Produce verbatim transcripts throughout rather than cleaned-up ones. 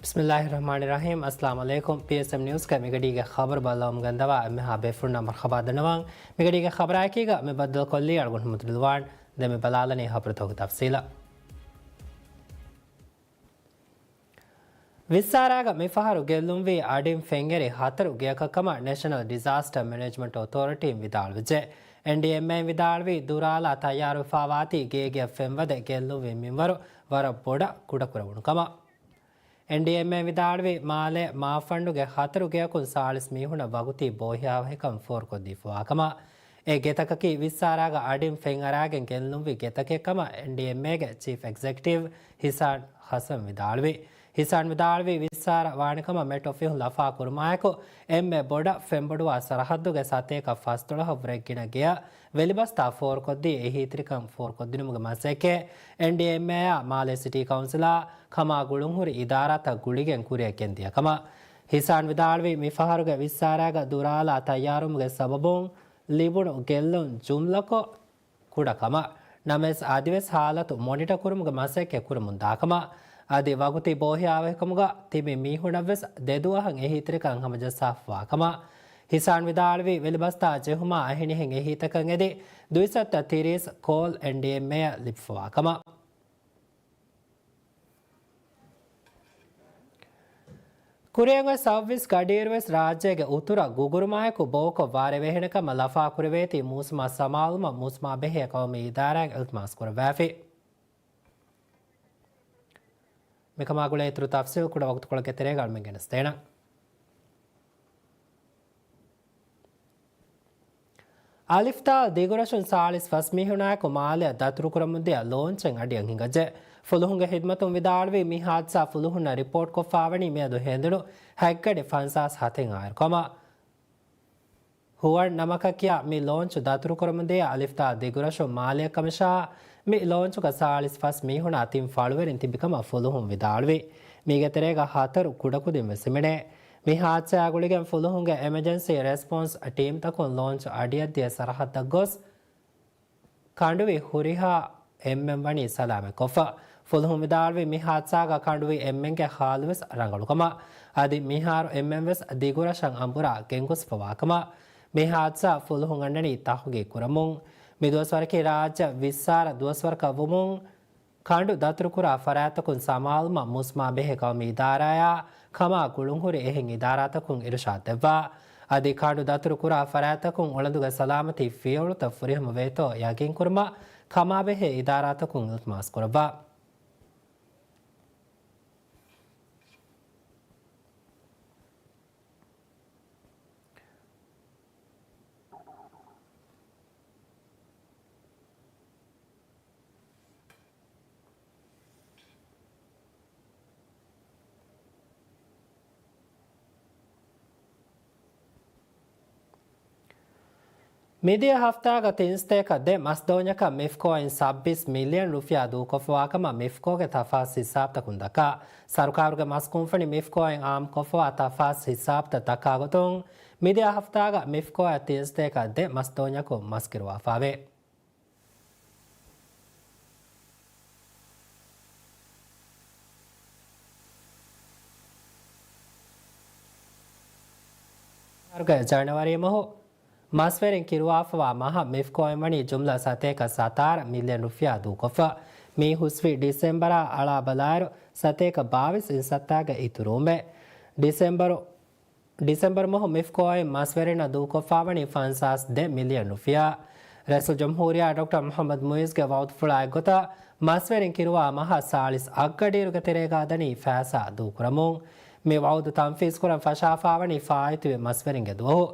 ބިސްމިއްލާހިއްރަޙްމާނިއްރަޙީމް. އައްސަލާމު ޢަލައިކުމް. ޕީއެސްއެމް ނިއުސްގެ މިގަޑީގެ ޚަބަރު ބައްލަވަމުން ގަންދަވާ އެންމެހާ ބޭފުޅުންނަށް މަރުޙަބާ ދަންނަވަން. މިގަޑީގެ ޚަބަރާއެކީގަ މި ބައްދަލުކޮށްލީ އަޅުގަނޑު މުދުރިލުވާން. ދެން މި ބަލާލަނީ ޚަބަރުތަކުގެ ތަފްސީލަށް. ވިއްސާރާގަ މިފަހަރު ގެއްލުންވީ އަޑިން ފެންއެރި ހަތަރު ގެއަކަށް ކަމަށް ނެޝަނަލް ޑިޒާސްޓަރ މެނޭޖްމަންޓް އޮތޯރިޓީން ވިދާޅުވެއްޖެ. އެންޑީއެމްއޭއިން ވިދާޅުވީ ދުރާލާ ތައްޔާރުވެފާވާތީ ގޭގެއަށް ފެންވަދެ ގެއްލުންވި މިންވަރު ވަރަށް ބޮޑަށް ކުޑަކުރެވުނު ކަމަށް. އެންޑީއެމްއޭ ވިދާޅުވީ، މާލޭ މާފަންޑުގެ ހަތަރު ގެއަކުން ސާޅީސް މީހުނަށް ވަގުތީ ބޯހިޔާވަހިކަން ފޯރުކޮށްދީފަވާ ކަމަށް. އެ ގެތަކަކީ ވިއްސާރާގަ އަޑިން ފެންއަރާގެން ގެއްލުންވި ގެތަކެއް ކަމަށް އެންޑީއެމްއޭގެ ޗީފް އެގްޒެކެޓިވް ހިސާން ހަސަން ވިދާޅުވި. ހިސާން ވިދާޅުވީ، ވިއްސާރަ ވާނެ ކަމަށް މެޓް އޮފީހުން ލަފާ ކުރުމާއެކު، އެންމެ ބޮޑަށް ފެންބޮޑުވާ ސަރަހައްދުގެ ސަތޭކަ ފަސްދޮޅަހަށްވުރެ ގިނަ ގެއަށް ވެލިބަސްތާ ފޯރުކޮށްދީ އެހީތެރިކަން ފޯރުކޮށްދިނުމުގެ މަސައްކަތް އެންޑީއެމްއޭއާ މާލޭ ސިޓީ ކައުންސިލާ ކަމާ ގުޅުންހުރި އިދާރާތައް ގުޅިގެން ކުރިއަށް ގެންދިޔަ ކަމަށް. ހިސާން ވިދާޅުވީ، މިފަހަރުގެ ވިއްސާރާގަ ދުރާލާ ތައްޔާރުވުމުގެ ސަބަބުން ލިބުނު ގެއްލުން ޖުމްލަކޮށް ކުޑަ ކަމަށް. ނަމަވެސް، އަދިވެސް ހާލަތު މޮނިޓަ ކުރުމުގެ މަސައްކަތް ކުރަމުން ދާކަމަށް. އަދި ވަގުތީ ބޯހިޔާވަހިކަމުގަ ތިބި މީހުނަށްވެސް ދެދުވަހަށް އެހީތެރިކަން ހަމަޖައްސާފަވާ ކަމަށް. ހިސާން ވިދާޅުވީ، ވެލިބަސްތާ ޖެހުމާ އަހިނިހެން އެހީތަކަށް އެދި ދުއިސައްތަ ތިރީސް ކޯލް އެންޑީއެމްއޭއަށް ލިބިފަވާ ކަމަށް. ކުރިއަށް އޮތް ސައުވީސް ގަޑިއިރުވެސް ރާއްޖޭގެ އުތުރަށް ގުގުރުމާއެކު ބޯކޮށް ވާރޭވެހޭނެ ކަމަށް ލަފާކުރެވޭތީ މޫސުމާ ސަމާލުމަށް މޫސުމާ ބެހޭ ޤައުމީ އިދާރާއިން އިލްތިމާސް ކުރައްވާފި. މިކަމާ ގުޅޭ އިތުރު ތަފްސީލް ކުޑަ ވަގުތުކޮޅެއްގެ ތެރޭގަ އަޅުމެން ގެނެސްދޭނަން. އަލިފްތާ ދިގުރަށުން ސާޅީސް ފަސް މީހުނާއެކު މާލެއަށް ދަތުރުކުރަމުންދިޔަ ލޯންޗެއް އަޑިއަށް ހިނގައްޖެ. ފުލުހުންގެ ހިދްމަތުން ވިދާޅުވީ، މި ހާދިސާ ފުލުހުންނަށް ރިޕޯޓްކޮށްފާވަނީ މިއަދު ހެނދުނު ހަތްގަޑި ފަންސާސް ހަތެއް އާއިރު ކަމަށް. ހުވަން ނަމަކަށް ކިޔާ މި ލޯންޗު ދަތުރުކުރަމުންދިޔަ އަލިފްތާ ދިގުރަށުން މާލެއަށް ކަމަށާ، މި ލޯންޗުގަ ސާޅީސް ފަސް މީހުނާ ތިން ފަޅުވެރިން ތިބި ކަމަށް ފުލުހުން ވިދާޅުވި. މީގެ ތެރޭގަ ހަތަރު ކުޑަކުދިން ވެސް ހިމެނޭ. މި ހާދިސާއާ ގުޅިގެން ފުލުހުންގެ އެމަޖެންސީ ރެސްޕޮންސް ޓީމްތަކުން ލޯންޗު އަޑިއަށްދިޔަ ސަރަހައްދަށް ގޮސް، ކަނޑުވި ހުރިހާ އެންމެން ވަނީ ސަލާމަތްކޮށްފަ. ފުލުހުން ވިދާޅުވީ، މި ހާދިސާގަ ކަނޑުވި އެންމެންގެ ހާލުވެސް ރަނގަޅުކަމަށް. އަދި މިހާރު އެންމެންވެސް ދިގުރަށަށް އަނބުރާ ގެންގޮސްފަވާކަމަށް. މި ހާދިސާ ފުލުހުން އަންނަނީ ތަހުގީގު ކުރަމުން. މި ދުވަސްވަރަކީ ރާއްޖެ ވިއްސާރަ ދުވަސްވަރަކަށް ވުމުން، ކަނޑު ދަތުރުކުރާ ފަރާތްތަކުން ސަމާލުމަށް މޫސުމާ ބެހޭ ޤައުމީ އިދާރާއާ ކަމާ ގުޅުންހުރި އެހެން އިދާރާތަކުން އިރުޝާދު ދެއްވާ. އަދި ކަނޑު ދަތުރުކުރާ ފަރާތްތަކުން އުޅަނދުގެ ސަލާމަތީ ފިޔަވަޅުތައް ފުރިހަމަ ވޭތޯ ޔަގީންކުރުމަށް ކަމާބެހޭ އިދާރާތަކުން އިލްތިމާސް ކުރައްވާ. މިދިޔަ ހަފްތާގަ ތިން ސަތޭކަ ދެ މަސްދޯންޏަކަށް މިފްކޯއިން ސައްބީސް މިލިއަން ރުފިޔާ ދޫކޮށްފަވާކަމަށް މިފްކޯގެ ތަފާސް ހިސާބުތަކުން ދައްކާ. ސަރުކާރުގެ މަސްކުންފުނި މިފްކޯއިން އާއްމުކޮށްފަވާ ތަފާސް ހިސާބުތައް ދައްކާގޮތުން، މިދިޔަ ހަފްތާގަ މިފްކޯއަށް ތިން ސަތޭކަ ދެ މަސްދޯންޏަކުން މަސް ކިރުވާފަވޭ. އަހަރުގެ ޖަނަވަރީ މަހު މަސްވެރިން ކިރުވާފަވާ މަހަށް މިފްކޯއިން ވަނީ ޖުމްލަ ސަތޭކަ ސަތާރަ މިލިއަން ރުފިޔާ ދޫކޮށްފަ. މި ހުސްވި ޑިސެމްބަރާ އަޅާ ބަލާއިރު، ސަތޭކަ ބާވީސް އިންސައްތާގެ އިތުރުވުމެއް. ޑިސެމްބަރު ޑިސެމްބަރު މަހު މިފްކޯއިން މަސްވެރިންނަށް ދޫކޮށްފާވަނީ ފަންސާސް ދެ މިލިއަން ރުފިޔާ. ރައީސުލްޖުމްހޫރިއްޔާ ޑޮކްޓަރ މުޙައްމަދު މުޢިއްޒުގެ ވަޢުދުފުޅާ އެއްގޮތަށް، މަސްވެރިން ކިރުވާ މަހަށް ސާޅީސް އަށްގަޑިއިރުގެ ތެރޭގަ ދަނީ ފައިސާ ދޫކުރަމުން. މި ވަޢުދު ތަންފީޒުކުރަން ފަށާފާވަނީ ފާއިތުވި މަސްވެރިންގެ ދުވަހު.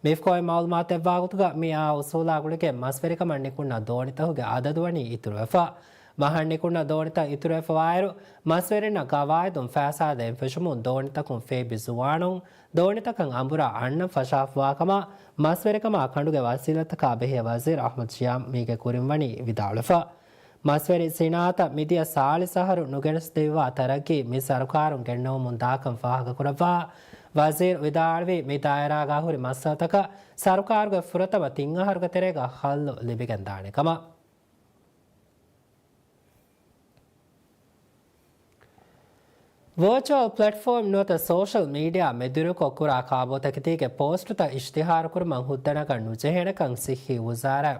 މިފްކޯއިން މަޢުލޫމާތު ދެއްވާ ގޮތުގަ، މިއާ އުސޫލާ ގުޅިގެން މަސްވެރިކަމަށް ނިކުންނަ ދޯނިތަކުގެ އަދަދު ވަނީ އިތުރުވެފަ. މަހަށް ނިކުންނަ ދޯނިތައް އިތުރުވެފަވާއިރު، މަސްވެރިންނަށް ގަވާއިދުން ފައިސާ ދޭން ފެށުމުން ދޯނިތަކުން ފޭބި ޒުވާނުން ދޯނިތަކަށް އަނބުރާ އަންނަން ފަށާފަވާކަމަށް މަސްވެރިކަމާ ކަނޑުގެ ވަސީލަތްތަކާ ބެހޭ ވަޒީރު އަޙްމަދު ޝިޔާމް މީގެ ކުރިން ވަނީ ވިދާޅުވެފަ. މަސްވެރި ސިނާއަތަށް މިދިޔަ ސާޅީސް އަހަރު ނުގެނެސްދެވިވާ ތަރައްގީ މި ސަރުކާރުން ގެންނެވުމުން ދާކަން ފާހަގަކުރައްވާ، ވަޒީރު ވިދާޅުވީ، މި ދާއިރާގަ ހުރި މައްސަލަތަކަށް ސަރުކާރުގެ ފުރަތަމަ ތިން އަހަރުގެ ތެރޭގަ ހައްލު ލިބިގެންދާނެ ކަމަށް. ވާޗުއަލް ޕްލެޓްފޯމް ނުވަތަ ސޯޝަލް މީޑިއާ މެދުވެރިކޮށް ކުރާ ކާބޯތަކެތީގެ ޕޯސްޓުތައް އިޝްތިހާރުކުރުމަށް ހުއްދަ ނަގަން ނުޖެހޭނެކަން ސިއްހީ ވުޒާރާ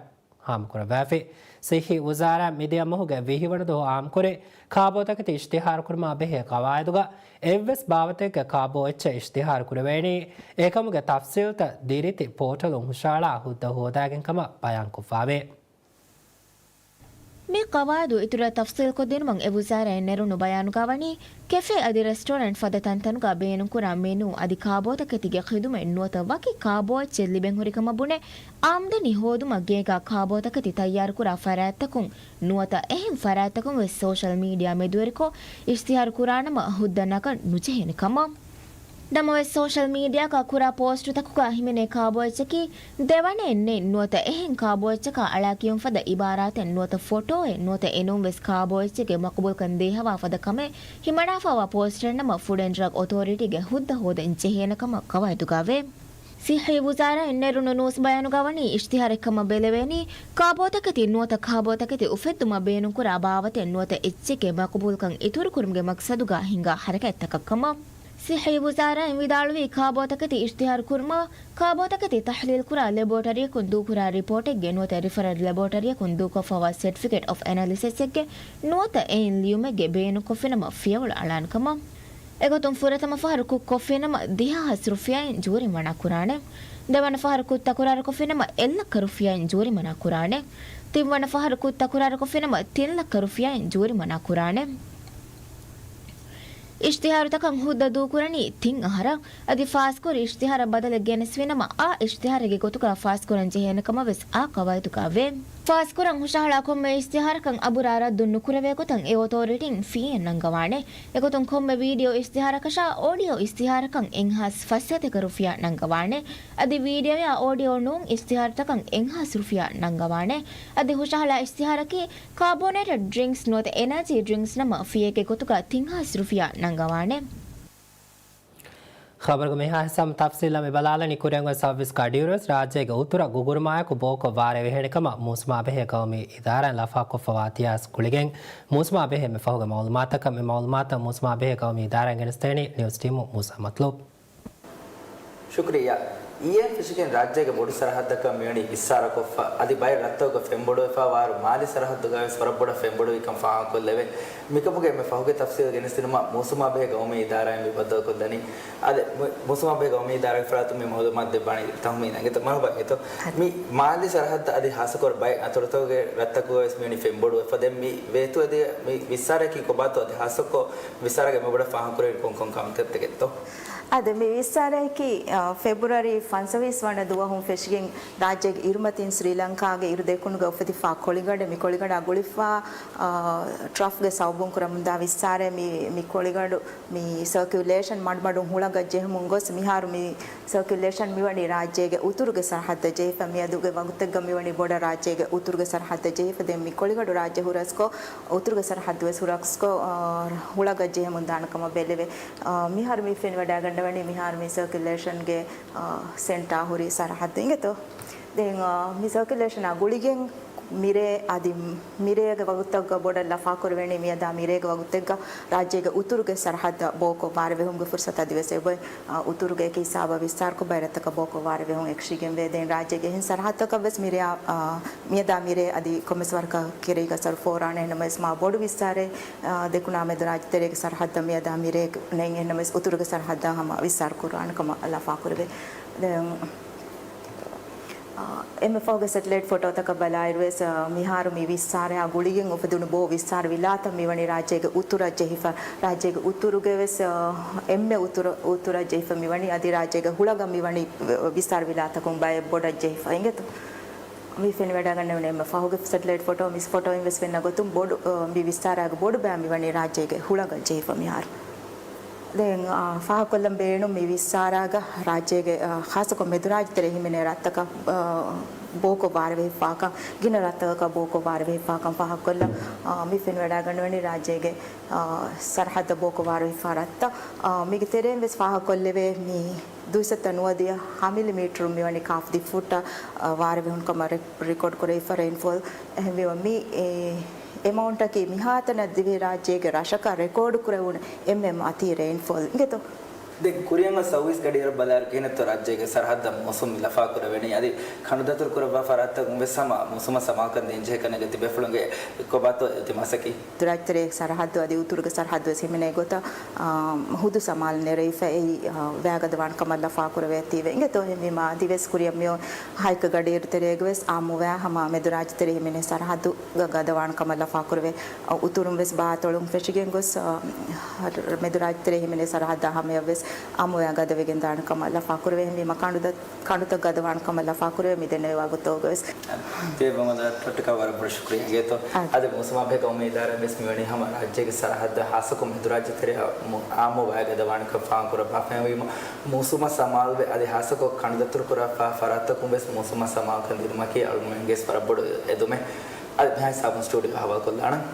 ހާމަކުރައްވާފި. ސިއްހީ ވުޒާރާ މިދިޔަ މަހުގެ ވިހި ވަނަ ދުވަހު އާއްމުކުރި ކާބޯތަކެތި އިޝްތިހާރުކުރުމާ ބެހޭ ގަވާއިދުގަ އެއްވެސް ބާވަތެއްގެ ކާބޯ އެއްޗެއް އިޝްތިހާރު ކުރެވޭނީ އެކަމުގެ ތަފްސީލްތައް ދިރިތި ޕޯޓަލުން ހުށަހަޅާ ހުއްދަ ހޯދާގެން ކަމަށް ބަޔާންކޮށްފާވޭ. މި ގަވާއިދު އިތުރަށް ތަފްސީލްކޮށްދިނުމަށް އެ ވުޒާރާއިން ނެރުނު ބަޔާނުގަ ވަނީ، ކެފޭ އަދި ރެސްޓޯރެންޓް ފަދަ ތަންތަނުގަ ބޭނުންކުރާ މެނޫ އަދި ކާބޯތަކެތީގެ ޚިދުމަތް ނުވަތަ ވަކި ކާބޯއެއްޗެއް ލިބެން ހުރިކަމަށް ބުނެ، އާމްދަނީ ހޯދުމަށް ގޭގަ ކާބޯތަކެތި ތައްޔާރުކުރާ ފަރާތްތަކުން ނުވަތަ އެހެން ފަރާތްތަކުން ވެސް ސޯޝަލް މީޑިއާ މެދުވެރިކޮށް އިޝްތިހާރު ކުރާނަމަ ހުއްދަ ނަގަން ނުޖެހޭނެ ކަމަށް. ނަމަވެސް، ސޯޝަލް މީޑިއާގަ ކުރާ ޕޯސްޓުތަކުގަ ހިމެނޭ ކާބޯއެއްޗަކީ ދެވަނައެއް ނެތް ނުވަތަ އެހެން ކާބޯއެއްޗަކާ އަޅާ ކިޔުން ފަދަ އިބާރާތެއް ނުވަތަ ފޮޓޯއެއް ނުވަތަ އެނޫން ވެސް ކާބޯއެއްޗެއްގެ މަޤުބޫލްކަން ދޭހަވާ ފަދަ ކަމެއް ހިމަނާފައިވާ ޕޯސްޓެއް ނަމަ ފުޑް އެންޑް ޑްރަގް އޮތޯރިޓީގެ ހުއްދަ ހޯދަން ޖެހޭނެ ކަމަށް ގަވާއިދުގަވޭ. ސިއްހީ ވުޒާރާއިން ނެރުނު ނޫސް ބަޔާނުގަ ވަނީ އިޝްތިހާރެއް ކަމަށް ބެލެވޭނީ، ކާބޯތަކެތި ނުވަތަ ކާބޯތަކެތި އުފެއްދުމަށް ބޭނުންކުރާ ބާވަތެއް ނުވަތަ އެއްޗެއްގެ މަޤުބޫލްކަން އިތުރުކުރުމުގެ މަޤްޞަދުގަ ހިނގާ ޙަރަކާތްތަކަށް ކަމަށް. ސިއްހީ ވުޒާރާއިން ވިދާޅުވީ، ކާބޯތަކެތި އިޝްތިހާރު ކުރުމަށް، ކާބޯތަކެތި ތަޙްލީލްކުރާ ލެބޯޓަރީއަކުން ދޫކުރާ ރިޕޯޓެއްގެ ނުވަތަ ރިފަރަލް ލެބޯޓަރީއަކުން ދޫކޮށްފައިވާ ސެޓްފިކެޓް އޮފް އެނަލިސިސްއެއްގެ ނުވަތަ އެއިން ލިޔުމެއްގެ ބޭނުންކޮށްފިނަމަ ފިޔަވަޅު އަޅާނެ ކަމަށް. އެގޮތުން ފުރަތަމަ ފަހަރު ކުށް ކޮށްފިނަމަ ދިހަ ހާސް ރުފިޔާއިން ޖޫރިމަނާ ކުރާނެ. ދެވަނަ ފަހަރު ކުށް ތަކުރާރުކޮށްފިނަމަ އެއްލައްކަ ރުފިޔާއިން ޖޫރިމަނާ ކުރާނެ. ތިންވަނަ ފަހަރު ކުށް ތަކުރާރުކޮށްފިނަމަ ތިން ލައްކަ ރުފިޔާއިން ޖޫރިމަނާ ކުރާނެ. އިޝްތިހާރުތަކަށް ހުއްދަ ދޫކުރަނީ ތިން އަހަރަށް. އަދި ފާސްކުރި އިޝްތިހާރަށް ބަދަލެއް ގެނެސްފިނަމަ، އާ އިޝްތިހާރެއްގެ ގޮތުގަ ފާސްކުރަން ޖެހޭނެ ކަމަށް ވެސް އާ ގަވާއިދުގަ ވޭ. ފާސްކުރަން ހުށަހަޅާ ކޮންމެ އިޝްތިހާރަކަށް އަބުރާ ރައްދު ނުކުރެވޭ ގޮތަށް އެ އޮތޯރިޓީން ފީއެއް ނަންގަވާނެ. އެގޮތުން ކޮންމެ ވީޑިއޯ އިޝްތިހާރަކަށާ އޯޑިއޯ އިޝްތިހާރަކަށް އެއްހާސް ފަސްހަތަކަށް ރުފިޔާ ނަންގަވާނެ. އަދި ވީޑިއޯއާ އޯޑިއޯ ނޫން އިޝްތިހާރުތަކަށް އެއްހާސް ރުފިޔާ ނަންގަވާނެ. އަދި ހުށަހަޅާ އިޝްތިހާރަކީ ކާބޯނޭޓެޑް ޑްރިންކްސް ނުވަތަ އެނާޖީ ޑްރިންކްސް ނަމަ ފީއެއްގެ ގޮތުގަ ތިން ހާސް ރުފިޔާ ނަންގަވާނެ. ޚަބަރުގެ މިހާ ހިސާބުން ތަފްސީލަށް މި ބަލާލަނީ ކުރިއަށް އޮތް ސަރވިސް ގަޑިއިރުވެސް ރާއްޖޭގެ އުތުރަށް ގުގުރުމާއެކު ބޯކޮށް ވާރޭ ވެހޭނެ ކަމަށް މޫސުމާބެހޭ ގައުމީ އިދާރާއިން ލަފާކޮށްފަވާ އިތިހާސް ގުޅިގެން މޫސުމާބެހޭ މި ފަހުގެ މައުލޫމާތަކަށް މި މައުލޫމާތަށް މޫސުމާބެހޭ ގައުމީ އިދާރާއިން ގެނެސްދޭނީ ނިއުސް ޓީމު މޫސާ މަތްލޫބް. ޝުކުރިއްޔާ. އިއްޔެ ފެށިގެން ރާއްޖޭގެ ބޮޑު ސަރަހައްދަކަށް މިވަނީ ވިއްސާރަކޮށްފަ، އަދި ބައެއް ރަށްތަކުގަ ފެންބޮޑުވެފަ ވާއިރު މާލީ ސަރަހައްދުގަވެސް ވަރަށް ބޮޑަށް ފެންބޮޑުވިކަން ފާހަގަކޮށްލެވޭ. މިކަމުގެ އެންމެ ފަހުގެ ތަފްސީލް ގެނެސްދިނުމަށް މޫސުމާބެހޭ ގައުމީ އިދާރާއިން މި ބައްދަލުކޮށްލަނީ. އާދެ، މު-، މޫސުމާބެހޭ ގައުމީ އިދާރާގެ ފަރާތުން މި މައުލޫމާތު ދެއްވާނީ ތަހުމީނާ އިނގޭތޯ؟ މަރުޙަބާ އިނގޭތޯ. މި މާލީ ސަރަހައްދަށް އަދި ހާއްސަކޮށް ބައެއް އަތޮޅުތަކުގެ ރަށްތަކުގަވެސް މިވަނީ ފެންބޮޑުވެފަ. ދެން މި ވޭތުވެދިޔަ މި ވިއްސާރައަކީ ކޮބާތޯ އަދި ހާއްސަކޮށް ވިއްސާރާގެ އެންމެ ބޮޑަށް ފާހަގަކުރެވޭ ކޮން ކޮން ކަންތައްތަކެއްތޯ؟ އާދެ، މި ވިއްސާރައަކީ، އަ، ފެބްރުއަރީ ފަންސަވީސް ވަނަ ދުވަހުން ފެށިގެން ރާއްޖޭގެ އިރުމަތީން ސްރީލަންކާގެ އިރު ދެކުނުގަ އުފެދިފާ ކޮޅިގަނޑެއް. މި ކޮޅިގަނޑާ ގުޅިފާ، އަ، ޓްރަފްގެ ސަބަބުން ކުރަމުންދާ ވިއްސާރައެއް. މި، މި ކޮޅިގަނޑު މި ސަރކިއުލޭޝަން މަޑުމަޑުން ހުޅަނގަށް ޖެހެމުން ގޮސް މިހާރު މި ސަރކިއުލޭޝަން މިވަނީ ރާއްޖޭގެ އުތުރުގެ ސަރަހައްދަށް ޖެހިފަ. މިއަދުގެ ވަގުތެއްގަ މިވަނީ ބޮޑަށް ރާއްޖޭގެ އުތުރުގެ ސަރަހައްދަށް ޖެހިފަ. ދެން މި ކޮޅިގަޑު ރާއްޖެ ހުރަސްކޮށް، އުތުރުގެ ސަރަހައްދުވެސް ހުރަސްކޮށް، އާ، ހުޅަނގަށް ޖެހެމުން ދާނެ ކަމަށް ބެލެވޭ. އާ، މިހާރު މި ފެނިވަޑައިގަންނަވަނީ މިހާރު މި ސަރކިއުލޭޝަންގެ، އާ، ސެންޓާ ހުރި ސަރަހައްދު އިނގޭތޯ. ދެން، އާ، މި ސަރކިއުލޭޝަނާ ގުޅިގެން މިރޭ އަދި މިރޭގެ ވަގުތަށްގަ ބޮޑަށް ލަފާކުރެވޭނީ މިއަދާ މިރޭގެ ވަގުތެއްގަ ރާއްޖޭގެ އުތުރުގެ ސަރަހައްދަށް ބޯކޮށް ވާރޭ ވެހުމުގެ ފުރުސަތު އަދިވެސް އެބައޮތް. އާ، އުތުރުގެ އެކި ހިސާބަށް ވިއްސާރަކޮށް ބައެއް ރަށްތަކަށް ބޯކޮށް ވާރޭ ވެހުން އެކަށީގެންވޭ. ދެން ރާއްޖޭގެ އެހެން ސަރަހައްދަކަށް ވެސް މިރޭ، އާ، މިއަދާ މިރޭ އަދި ކޮންމެސް ވަރަކަށް ކެރޭގަ ސަރުފޯރާނެ. އެހެންނަމަވެސް މާ ބޮޑު ވިއްސާރައެއް، އާ، ދެކުނާމެދު ރާއްޖެތެރޭގެ ސަރަހައްދަށް މިއަދާ މިރޭ ނެތް. އެހެންނަމަވެސް އުތުރުގެ ސަރަހައްދަށް ހަމަ ވިއްސާރަ ކުރާނެ ކަމަށް ލަފާކުރެވޭ. ދެން، އާ، އެންމެ ފަހުގެ ސެޓެލައިޓް ފޮޓޯތަކަށް ބަލާއިރުވެސް، އާ، މިހާރު މި ވިއްސާރައާ ގުޅިގެން އުފެދުނު ބޯ ވިއްސާރަ ވިލާތަށް މިވަނީ ރާއްޖޭގެ އުތުރަށް ޖެހިފަ. ރާއްޖޭގެ އުތުރުގެ ވެސް، އާ، އެންމެ އުތުރަށް، އުތުރަށް ޖެހިފަ މިވަނީ. އަދި ރާއްޖޭގެ ހުޅަނގަށް މިވަނީ ވިއްސާރަ ވިލާތަކުން ބައެއް ބޮޑަށް ޖެހިފަ އިނގޭތޯ. މި ފެނިވަޑައިގަންނަވަނީ އެންމެ ފަހުގެ ސެޓެލައިޓް ފޮޓޯ. މި ފޮޓޯއިން ވެސް ފެންނަ ގޮތުން ބޮޑު، އާ، މި ވިއްސާރައިގެ ބޮޑު ބައި މިވަނީ ރާއްޖޭގެ ހުޅަނގަށް ޖެހިފަ މިހާރު. ދެން، އާ، ފާހަގަކޮށްލަން ބޭނުން މި ވިއްސާރާގަ ރާއްޖޭގެ، އާ، ޚާއްޞަކޮށް މެދުރާއްޖެތެރޭ ހިމެނޭ ރަށްތަކަށް، އާ، ބޯކޮށް ވާރޭ ވެހިފާކަން، ގިނަ ރަށްތަކަކަށް ބޯކޮށް ވާރޭ ވެހިފާކަން ފާހަގަކޮށްލަން. އާ، މި ފެނިވަޑައިގަންނަވަނީ ރާއްޖޭގެ، އާ، ސަރަހައްދަށް ބޯކޮށް ވާރޭ ވެހިފާ ރަށްތައް. އާ، މީގެ ތެރެއިން ވެސް ފާހަގަކޮށްލެވޭ މި ދުއިސައްތަ ނުވަދިހަ ހަ މިލިމީޓަރު މިވަނީ ކާފަ ދި ފުޓަށް، އާ، ވާރޭ ވެހުނު ކަމަށް ރެ-، ރެކޯޑް ކުރެވިފަ ރެއިންފޯލް. އެހެންވީމަ މި، އެ، އެމައުންޓަކީ މިހާތަނަށް ދިވެހިރާއްޖޭގެ ރަށަކަށް ރެކޯޑު ކުރެވުނު އެންމެ އަތީ ރެއިންފޯލް އިނގޭތޯ. ދެން ކުރިއަށް އޮތް ސައުވީސް ގަޑިއިރު ބަލާއިރު ކިހިނެއްތޯ ރާއްޖޭގެ ސަރަހައްދަށް މޫސުމް ލަފާ ކުރެވެނީ. އަދި ކަނޑުދަތުރު ކުރައްވާ ފަރާތްތަކުން ވެސް ހަމަ މޫސުމަށް ސަމާލުކަން ދޭންޖެހޭ ކަންނޭނގެ ތިބޭފުޅުންގެ ކޮބާތޯ އިލްތިމާސަކީ؟ ދުރާޖްތެރޭ ސަރަހައްދު އަދި އުތުރުގެ ސަރަހައްދު ވެސް ހިމެނޭ ގޮތަށް، އާ، ހުދު ސަމާލު ނެރެވިފަ އެއީ، އާ، ވައިގަދަވާން ކަމަށް ލަފާ ކުރެވޭތީވެ އިނގޭތޯ. އެހެންވީމާ އަދިވެސް ކުރިއަށް މިއޮތް ހައިކަ ގަޑިއިރު ތެރޭގަވެސް އާއްމު ވައި ހަމަ މެދުރާއްޖެތެރޭ ހިމެނޭ ސަރަހައްދުގަ ގަދަވާން ކަމަށް ލަފާ ކުރެވޭ. އަ، އުތުރުން ވެސް ބާ އަތޮޅުން ފެށިގެން ގޮސް، އަ، މެދުރާއްޖެތެރޭ ހިމެނޭ ސަރަހައްދާ ހަމަޔަށް ވެސް އާއްމު ވައި ގަދަވެގެން ދާން ކަމަށް ލަފާ ކުރެވޭ. އެހެންވީމަ ކަނޑުތައް، ކަނޑުތައް ގަދަވާން ކަމަށް ލަފާ ކުރެވޭ މި ދެންނެވި ވަގުތުގަވެސް. ތިބޭފުޅުން ތޮއްޓަކަށް ވަރަށް ބޮޑަށް ޝުކުރިއްޔާ އިނގޭތޯ. އާ. އަދި މޫސުމާ ބެހޭ ގައުމީ އިދާރާ ވެސް މިވަނީ ހަމަ ރާއްޖޭގެ ސަރަހައްދަށް ހާއްސަކޮށް މެދުރާއްޖެތެރެއަށް އާއްމު ވައި ގަދަވާނެކަން ފާހަގަކުރައްވާފައިވީމަ، މޫސުމަށް ސަމާލުވެ އަދި ހާއްސަކޮށް ކަނޑުދަތުރު ކުރައްވާ ފަރާތްތަކުން ވެސް މޫސުމަށް ސަމާލުކަން ދިނުމަކީ އަޅުގަނޑުމެންގެ ވެސް ވަރަށް ބޮޑު އެދުމެއް. އަދި މިހާ ހިސާބުން ސްޓޫޑިއޯ ހަވާލުކޮށްލާނަން.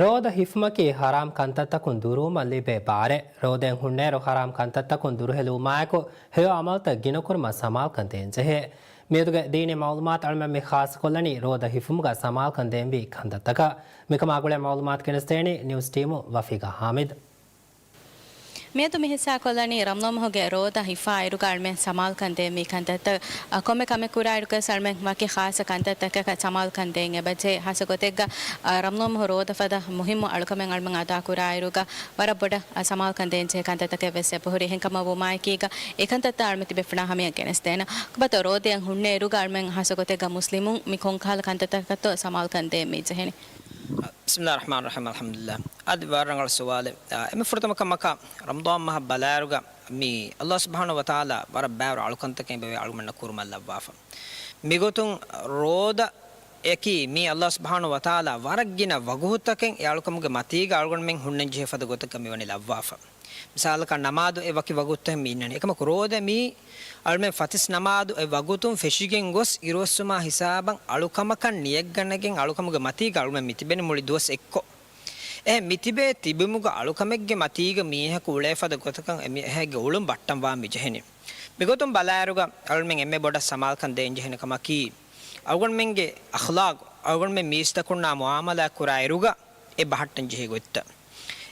ރޯދަ ހިފުމަކީ ހަރާމް ކަންތައްތަކުން ދުރުވުމަށް ލިބޭ ބާރެއް. ރޯދައިން ހުންނައިރު ހަރާމް ކަންތައްތަކުން ދުރުހެލުވުމާއެކު، ހެޔޮ އަމަލުތައް ގިނަކުރުމަށް ސަމާލުކަން ދޭންޖެހޭ. މިއަދުގެ ދީނީ މައުލޫމާތު އަޅުމެން މި ޚާއްޞަކޮށްލަނީ ރޯދަ ހިފުމުގަ ސަމާލުކަން ދޭންވީ ކަންތައްތަކަށް. މިކަމާ ގުޅޭ މައުލޫމާތު ގެނެސްދޭނީ ނިއުސް ޓީމު ވަފީގާ ހާމިދު. މިއަދު މި ހިއްސާކޮށްލަނީ ރަމަޟާން މަހުގެ ރޯދަ ހިފާ އިރުގަ އަޅުމެން ސަމާލުކަން ދޭންވީ ކަންތައްތައް. އަ، ކޮންމެ ކަމެއް ކުރާ އިރުގަސް އަޅުމެން ވަކި ޚާއްޞަ ކަންތައްތަކަކަށް ސަމާލުކަން ދޭން އެބަޖެހޭ. ހާއްސަ ގޮތެއްގަ، އަ، ރަމަޟާން މަހު ރޯދަ ފަދަ މުހިއްމު އަޅުކަމެއް އަޅުމެން އަދާ ކުރާ އިރުގަ ވަރަށް ބޮޑަށް، އަ، ސަމާލުކަން ދޭންޖެހޭ ކަންތައްތަކެއް ވެސް އެބަހުރި. އެހެންކަމަށް ވުމާއެކީގަ އެ ކަންތައްތައް އަޅުމެން ތިބޭފުޅާ ހަމަޔަށް ގެނެސްދޭނަން. ކޮބާތޯ ރޯދައިން ހުންނަ އިރުގަ އަޅުމެން ހާއްސަ ގޮތެއްގަ މުސްލިމުން މި ކޮންކަހަލަ ކަންތައްތަކަކަށްތޯ ސަމާލުކަން ދޭން މި ޖެހެނީ؟ بسم الله الرحمن الرحيم، الحمد لله. އަދި ވަރަށް ރަނގަޅު ސުވާލެއް. އާ، އެންމެ ފުރަތަމަ ކަމަކަށް ރަމަޟާން މަހަށް ބަލާއިރުގަ މި ﷲ ސުބްޙާނަހޫ ވަތަޢާލާ ވަރަށް ބައިވަރު އަޅުކަންތަކެއް އެބަވޭ އަޅުގަނޑަށް ކުރުމަށް ލައްވާފަ. މިގޮތުން ރޯދައަކީ މި ﷲ ސުބްޙާނަހޫ ވަތަޢާލާ ވަރަށް ގިނަ ވަގުތުތަކެއް އެ އަޅުކަމުގެ މަތީގަ އަޅުގަނޑުމެން ހުންނަންޖެހޭ ފަދަ ގޮތަކަށް މިވަނީ ލައްވާފަ. މިސާލަކަށް ނަމާދު އެ ވަކި ވަގުތުތައް މި އިންނަނީ. އެކަމަކު ރޯދަ މީ އަޅުމެން ފަތިސް ނަމާދު އެ ވަގުތުން ފެށިގެން ގޮސް އިރުއޮއްސުމާ ހިސާބަށް އަޅުކަމަކަށް ނިޔަތްގަނެގެން އަޅުކަމުގެ މަތީގަ އަޅުމެން މިތިބެނީ މުޅި ދުވަސް އެއްކޮށް. އެހެން މިތިބޭ ތިބުމުގަ އަޅުކަމެއްގެ މަތީގަ މީހަކު އުޅޭ ފަދަ ގޮތަކަށް އެމީހެއްގެ އުޅުން ބައްޓަންވާން މިޖެހެނީ. މިގޮތުން ބަލާއިރުގަ އަޅުމެން އެންމެ ބޮޑަށް ސަމާލުކަން ދޭންޖެހޭނެ ކަމަކީ، އަޅުގަނޑުމެންގެ އަޚްލާޤު، އަޅުގަނޑުމެން މީސްތަކުންނާ މުޢާމަލާތް ކުރާ އިރުގަ އެ ބަހައްޓަން ޖެހޭ ގޮތްތައް.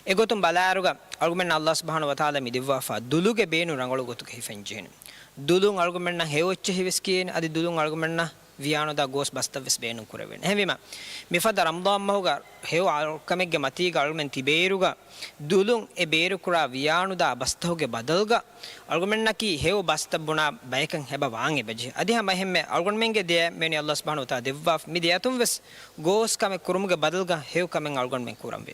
އެގޮތުން ބަލާއިރުގަ އަޅުގަނޑުމެންނަށް ﷲ ސުބްޙާނަހޫ ވަތަޢާލާ މި ދެއްވާފަ ދުލުގެ ބޭނުން ރަނގަޅު ގޮތުގަ ހިފެން ޖެހެނީ. ދުލުން އަޅުގަނޑުމެންނަށް ހެޔޮ އެއްޗެއް ހިވެސް ކިޔޭނެ، އަދި ދުލުން އަޅުގަނޑުމެންނަށް ވިޔާނުދާ ގޯސް ބަސްތައް ވެސް ބޭނުން ކުރެވޭނެ. އެހެންވީމަ، މިފަދަ ރަމަޟާން މަހުގަ ހެޔޮ އަޅުކަމެއްގެ މަތީގަ އަޅުގަނޑުމެން ތިބޭއިރުގަ، ދުލުން އެ ބޭރުކުރާ ވިޔާނުދާ ބަސްތަކުގެ ބަދަލުގަ، އަޅުގަނޑުމެންނަކީ ހެޔޮ ބަސްތައް ބުނާ ބަޔަކަށް އެބަ ވާން އެބަޖެހޭ. އަދި ހަމަ އެހެންމެ އަޅުގަނޑުމެންގެ ދެއަތް މިވަނީ ﷲ ސުބްޙާނަހޫ ވަތަޢާލާ ދެއްވާފަ. މި ދެއަތުން ވެސް ގޯސް ކަމެއް ކުރުމުގެ ބަދަލުގަ ހެޔޮ ކަމެއް އަޅުގަނޑުމެން ކުރަންވީ.